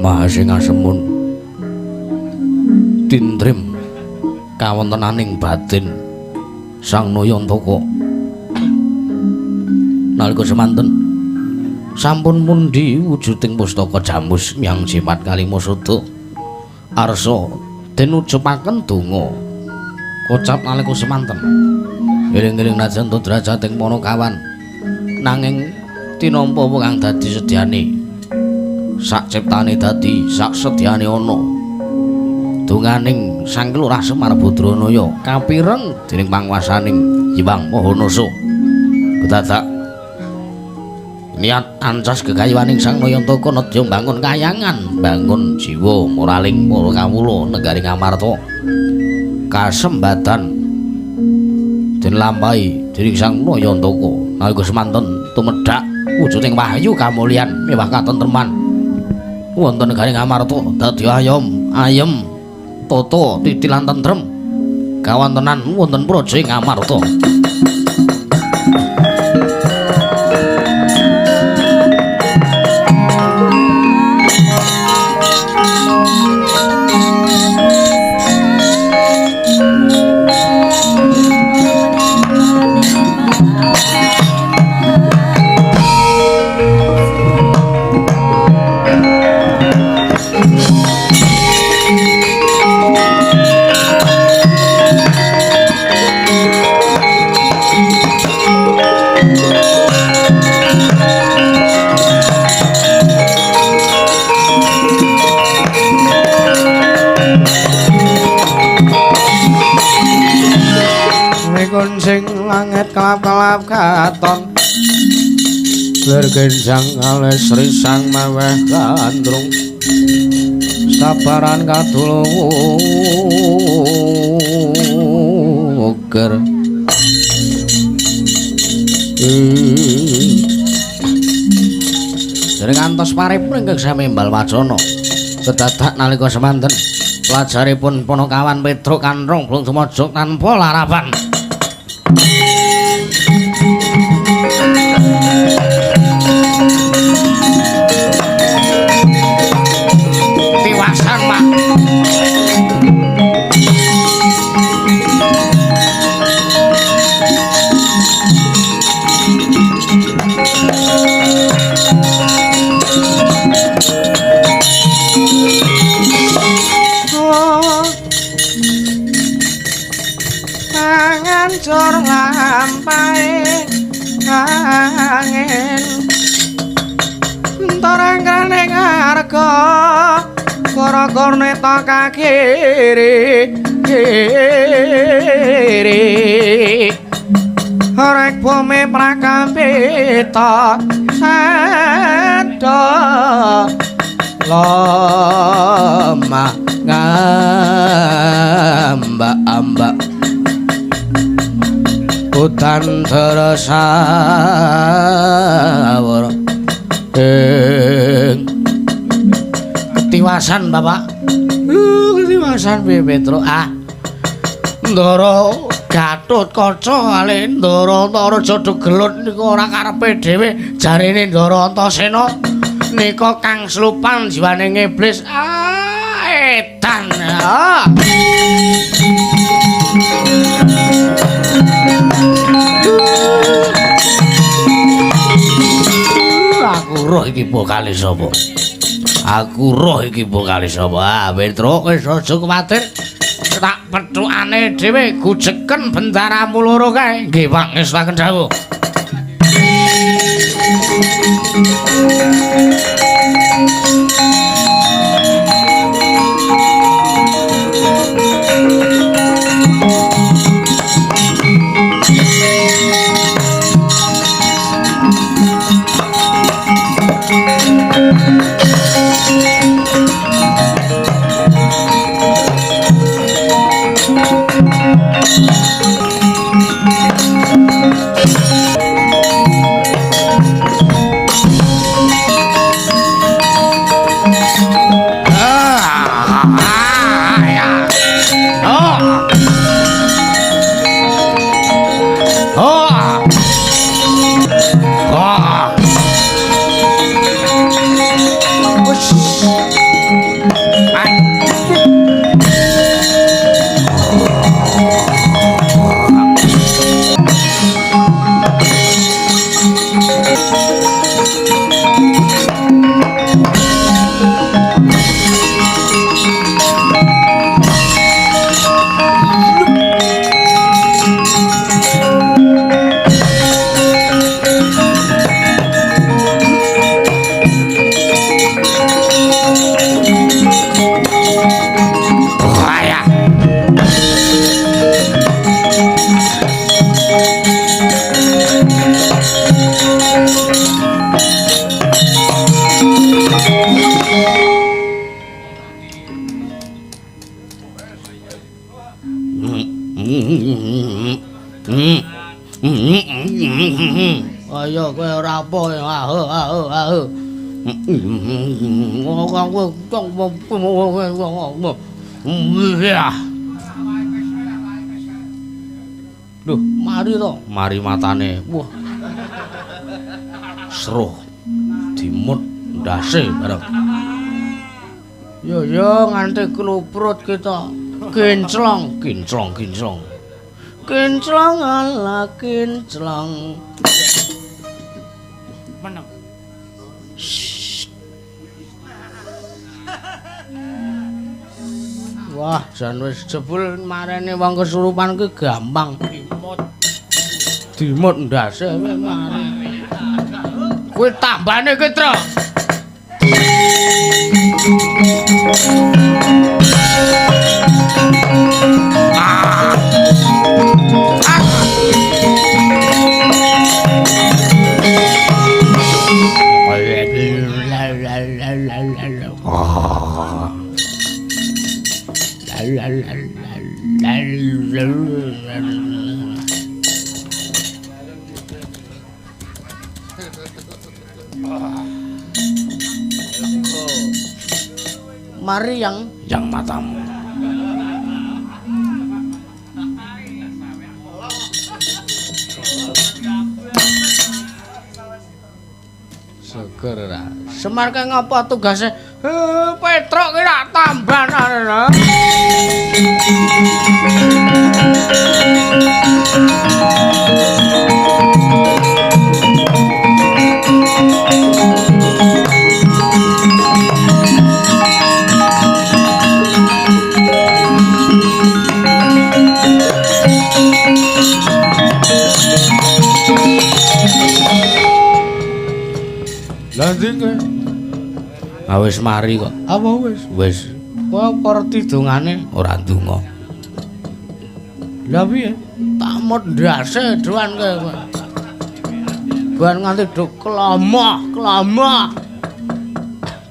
Maha sing asemun tintrim kawontenaning batin Sang Nayantaka. Nalika semanten sampun mundi wujuding pustaka jamus yang jimat kalima sada arsa den ujupaken donga. Kocap nalika semanten eling-eling najan drajating Panakawan nanging tinampa apa kang dadi sedyane sak ciptane dadi sak sedyane ana donganing Sang Lurah Semar Badranaya kapireng dening panguwasaning Hyang Maha Nasa. Kedadak niat ancas gegayuhaning Sang Nayantaka nedya mbangun kayangan, mbangun jiwa moraling para kawula negari Ngamarta. Kasembatan den lampahi dening Sang Nayantaka nalika semanten tumedhak wujuding wahyu kamulyan miwah katentreman wonten negari Ngamarta dadi ayom ayem tata titi lan tentrem kawontenan wonten praja ing Ngamarta. Sing langit kelap-kelap katon bergenjang alis risang meweh gandrung sabaran kadul uger. Dereng ngantos paripun ingkang sami embal wacana kedadak nalika semanten pelajaripun Panakawan Petruk Kanrung blung tumajak tanpa larapan. Tiwasan, Pak. Hancur lampahe angin entoreng krene ngarga gara-gara neta kakiri kiri rek bumi prakampita seda lemah ngambak-ambak udan teresawur ing ketiwasan Bapak. Ketiwasan piye Petruk? Ah, Ndara Gatotkaca ale Ndara Antara jodho gelut niku ora karepe dhewe jarene Ndara Antasena nika kang slupan jiwane iblis. Ah, edan. Ah. Aku roh iki bokale sapa? Aku roh iki bokale sapa? Ah, Petruk wis aja kuwatir. Tak pethukane dhewe gujeken bendaramu loro kae. Nggih, Pak, ngestaken dawuh. Oh. Ayo kowe ora apa aho aho aho. Loh, mari to, mari matane. Wah. Seruh. Dimut ndase bareng. Yo yo nganti kluprut kita. Kinclong, kinclong, kinclong. Kinclong ala kinclong. Meneng. Wah, jan wis jebul marene wong kesurupan ki gampang. Dimut. Dimut ndase kowe mari. Kowe tambane ki, Tru. Mari yang matamu. Seger ra. Semar kae ngapa tugase? Petruk ki rak tambahan. Lah ndi kowe? Ah wis mari kok. Apa wis? Wis. Kowe apa reti dongane? Ora ndonga. Lah piye? Tak mut ndase doan kowe. Ban nganti do kelamah, kelamah.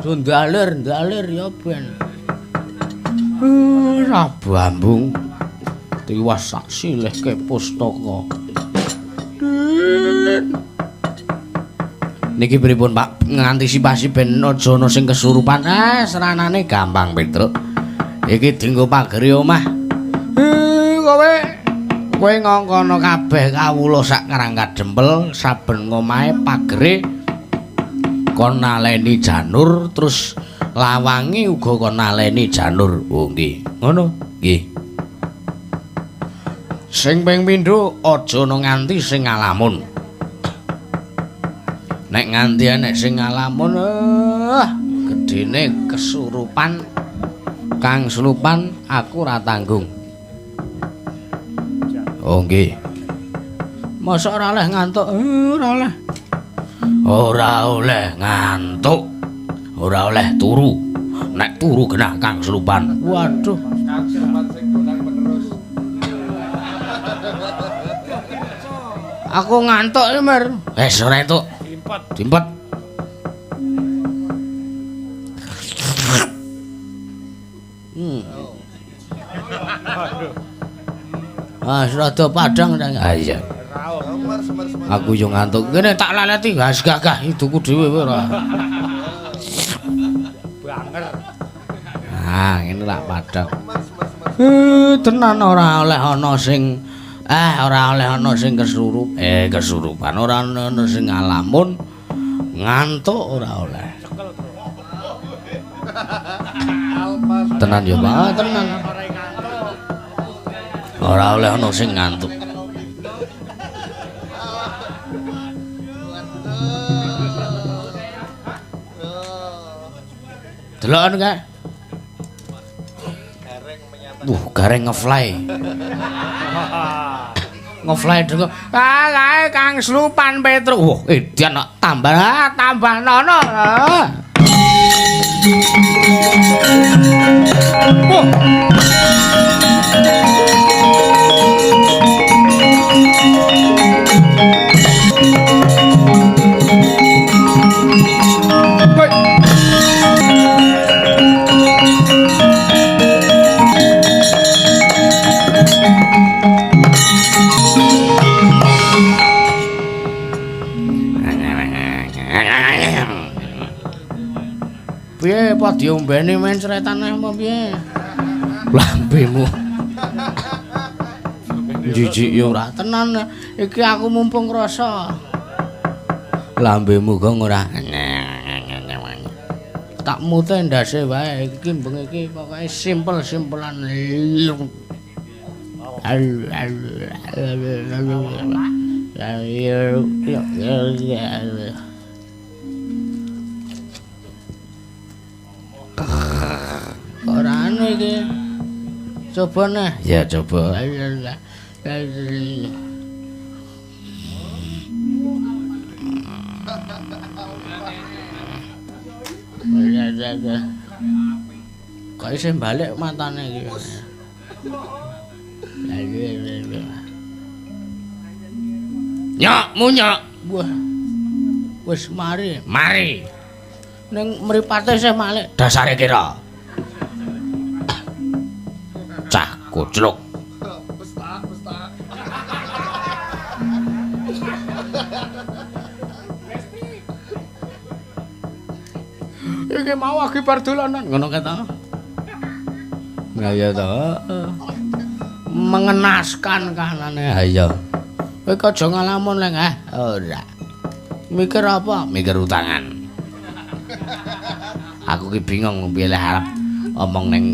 Do ndalir, ndalir ya ben. Ora bambung. Tiwas sak silihke pustaka. Niki pripun Pak ngantisipasi ben aja ana sing kesurupan? Seranane gampang Petruk. Iki dienggo pagere omah. Kowe kowe ngongkono kabeh kawula sak Karang Kadempel saben ngomahe pagere kon naleni janur terus lawange uga kon naleni janur. Oh nggih. Ngono? Nggih. Sing ping pindho aja ana nganti sing ngalamun. Nek nganti enek sing ngalamun, gedene kesurupan kang slupan aku ora tanggung. Oh nggih. Mosok ora oleh ngantuk? Ora oleh. Ora oleh ngantuk. Ora oleh turu. Nek turu genah kang slupan. Waduh. Aku ngantuk iki, Mer. Wis ora entuk. Dimpet. Ah, rada padang ta. Ah iya. Aku yo ngantuk. Kene tak laleti gas gagah iduku dhewe kowe ora. Banger. Ah, ngene lak padang. Tenan ora oleh ana sing ora oleh ana sing kesurup, kesurupan ora ana sing ngalamun, ngantuk ora oleh. Tenan ya, Pak, tenan. Ora oleh ana sing ngantuk. Deloken kae. Gareng ngefly. Ngefly dengko. Ah, kae Kang Slupan Petruk. Wah, edan kok tambah tambah nono. Wah. Piye apa diombeni mencretane apa piye? Lambemu. Jijik yo ora tenan iki aku mumpung krasa. Lambemu gong ora. Tak mute ndase wae iki bengi iki pokoke simpel-simpelan. Ora anu iki. Coba neh. Ya coba. Kok isih balik matane iki. Nyok munyok. Wah. Wis mari. Mari. Ning mripate isih malik. Dasare kira. Cah koclok. Iki mau lagi bar dolanan ngono kae ta. Lah iya ta. Mengenaskan kahanane. Ha iya. Kowe kok aja ngalamun leng ah. Ora. Mikir apa? Mikir utangan. Aku ki bingung piye lek arep omong ning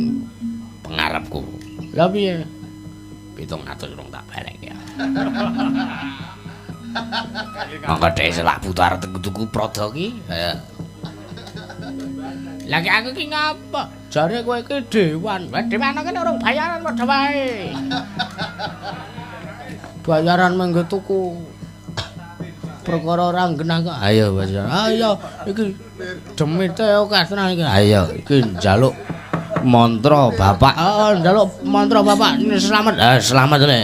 pengarepku. Lah piye? 700 rong tak balik ya. Monggo dhek selak butuh arep tuku produk ki. Lah aku ki ngapa? Jare kowe iki dewan. Lah dewan kene urung bayaran padha wae. Bayaran menggo tuku perkara ora genah kok. Ayo bayaran. Ayo iki demite akeh tenan iki. Ayo iki njaluk mantra bapak. Oh, njaluk mantra bapak selamat. Ah, selamat le.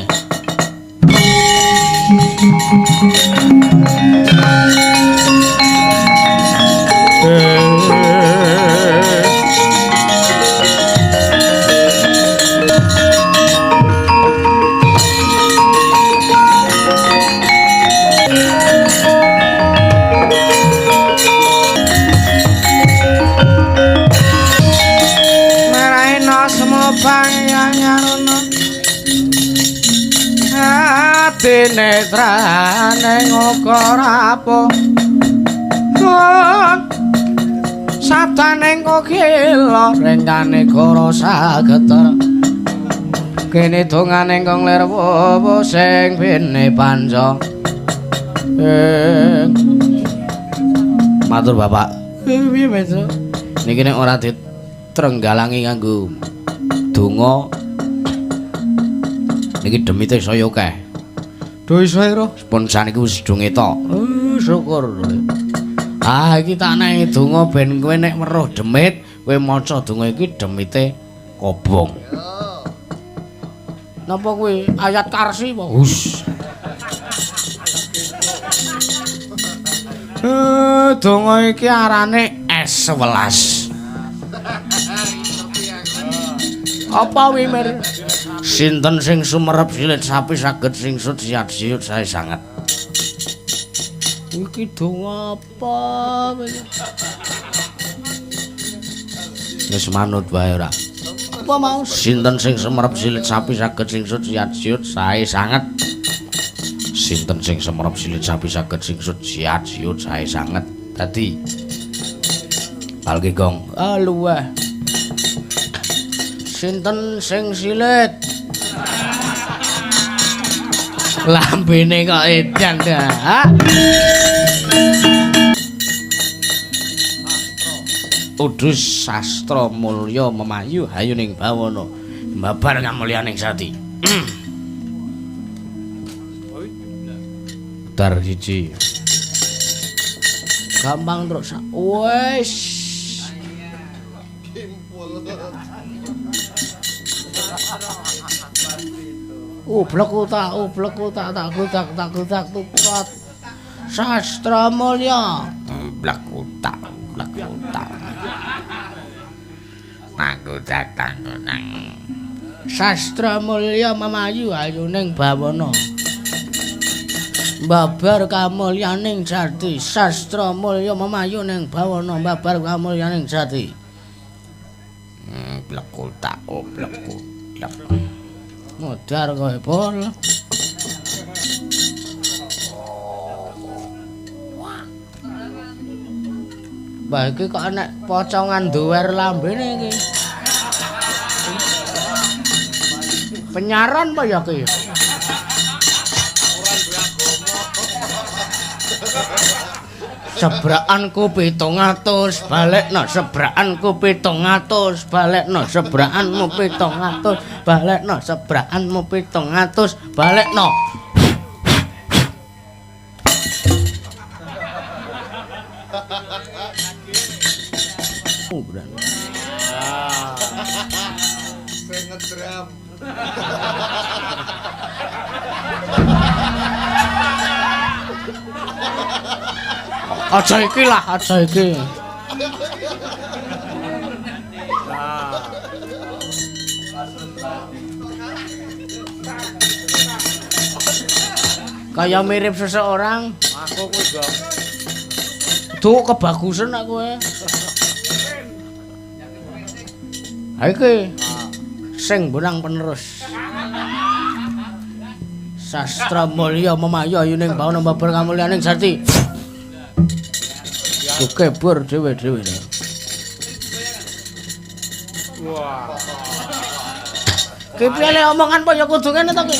Netrane ngokora apa sabdane kokila rengkane goro sageter kene dongane kang lir wowo sing bene panca. Matur bapak. Piye Petro? Niki nek ora ditrenggalangi nganggo donga niki demite saya akeh. Do iso ira? Pun saniki wis do ngetok. Oh, syukur. Ah, iki tak nek donga ben kowe nek weruh demit, kowe maca donga iki demite kobong. Napa kuwi ayat karsi apa? Hus. Donga iki arane S11. Apa wimir? Sinten sing sumerep silit sapi saged singsut siat-siut sae sanget. Iki donga apa? Wis manut wae ora. Apa mau? Sinten sing sumerep silit sapi saged singsut siat-siut sae sanget. Sinten sing sumerep silit sapi saged singsut siat-siut sae sanget. Dadi Palgi gong. Ah luweh. Sinten sing silit? Lambene kok edan dah. Udus sastra mulya memayu hayuning bawana babar kamulyaning sati. Dar siji. Gampang terus. Wis. Ublek utak, ublek utak, tak gudak, tak gudak, tukat. Sastra mulya. Ublek utak, ublek utak. Tak gudak, tak gudak. Sastra mulya memayu ayuning bawana. Babar kamulyaning jati, sastra mulya memayu ning bawana babar kamulyaning jati. Blekutak blekutak. Modar kowe pol. Mbah iki kok enek pocongan duwer lambene iki. Penyaran apa ya ki? Sebrakanku 700 balekno, sebrakanku 700 balekno, sebrakanmu 700 balekno, sebrakanmu 700 balekno. Oh, berani. Sing ngedram. Aja iki lah, aja iki. Kaya mirip seseorang. Aku kuwi, Gong. Duh, kebagusan aku kowe. Ha iki sing bonang penerus. Sastra mulya memayu ayuning bawana babar kamulyaning jati. Kebur dhewe-dhewe. Wah. Ki piye le omongan apa ya kudu ngene to ki?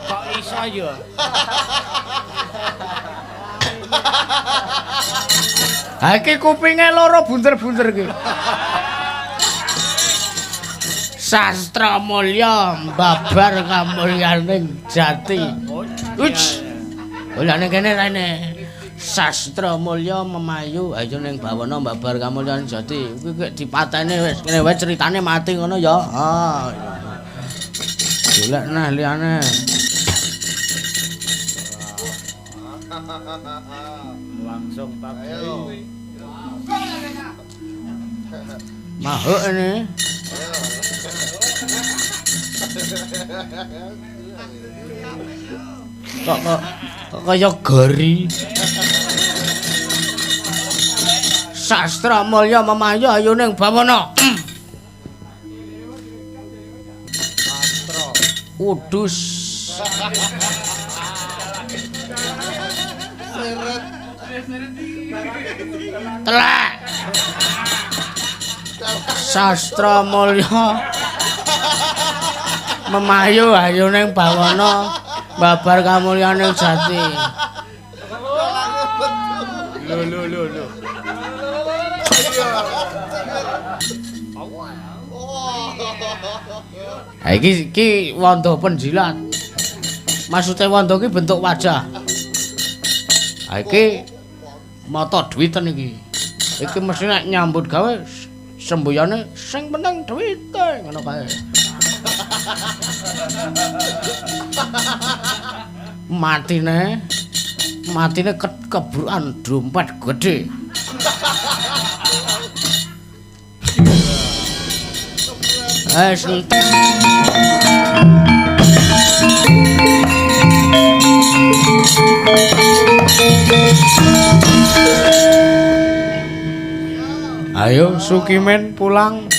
Kok iso ya? Ha iki kupinge loro bunder-bunder iki. Sastra mulya babar kamulyaning jati. Uts. Mulane kene rene. Sastra mulya memayu ayo ning bawana babar kamulyan jati. Kuwi kek dipateni wis ngene wae critane mati ngono ya. Ah. Golek nah liyane. Langsung tak. Mahuk ini. Kok kaya gori. Sastra mulya memayu ayo ning bawana. Sastra udus. Seret. Telek. Sastra mulya memayu ayo ning bawana babar kamulyaning jati. Lho lho lho lho. Ha iki iki wanda penjilat. Maksude wanda iki bentuk wajah. Ha iki mata duwiten iki. Iki mesti nek nyambut gawe semboyane sing penting duwite ngono kae. Matine kebrukan dompet gedhe. Ayo Sukimen pulang.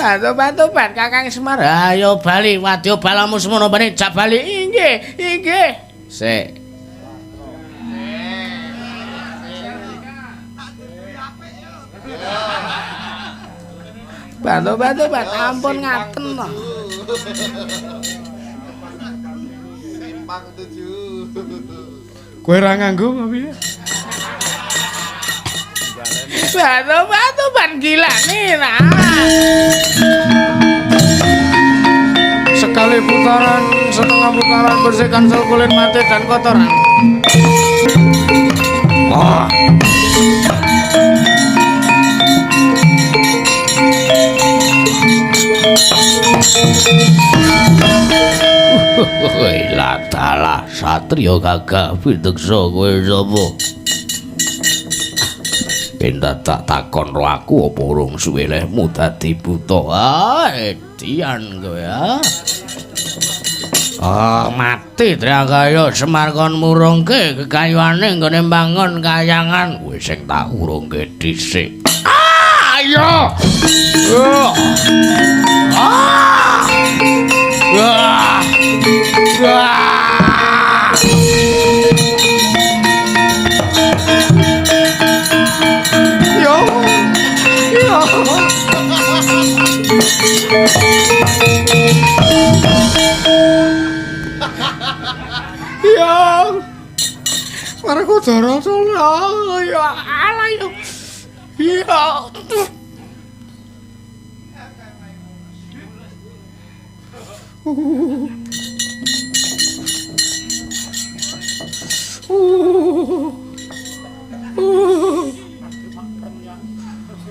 Batu-batu ban Kakang Semar. Ayo bali wadya balamu semono bane jak bali. Inggih, inggih. Sik. Batu-batu ban ampun ngaten to. Simpang 7. Kowe ora nganggo apa piye? Batu-batu ban gila nih nah. Sekali putaran, setengah putaran bersihkan sel kulit mati dan kotoran. Wah. Ladalah satria gagah pideksa kowe sapa? Ben tak takon ro aku apa urung suwe lehmu dadi buta. Ah, edian kowe ah. Oh, mati Dragaya Semar kon murungke kekayuane nggone mbangun kayangan. Kowe sing tak urungke dhisik. Ah, ayo. Oh. Ah. Wah. Wah. Yo. Yo. Ya. Werkudara tolong ya ala yo. Ya.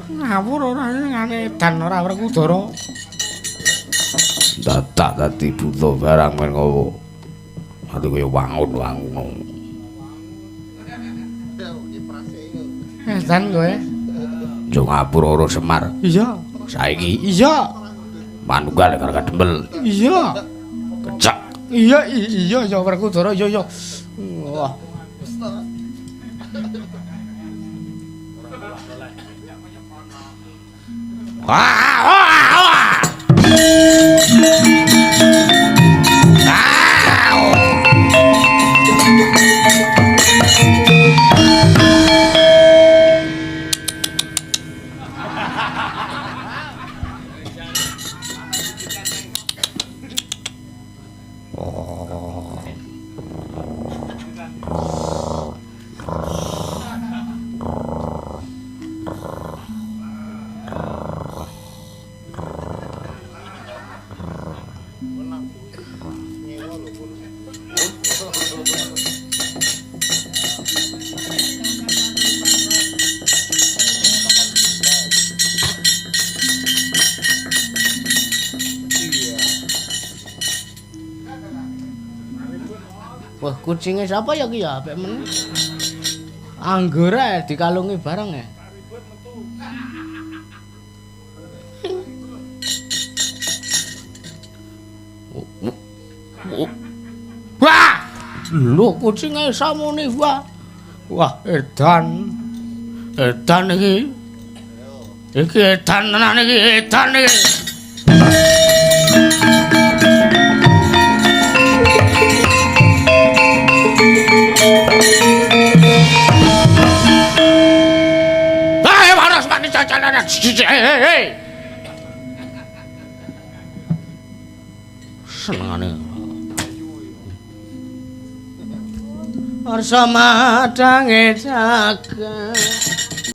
Ngawur ora ngene edan ora Werkudara. Dadak dadi buta barang men ngowo. Ati kaya wangun-wangun. Edan kowe. Yo ngapura ora Semar. Iya. Saiki iya. Manunggal karo kadempel. Iya. Kecak. Iya iya ya Werkudara iya iya. Wah. Wah wah wah. Wah, kucinge sapa ya ki ya apik men. Anggure dikalungi bareng ya. Wah! Lho kucinge samune wah. Wah, edan. Edan iki. Iki edan tenan iki, edan iki. Senengane. Arsa madange jagat.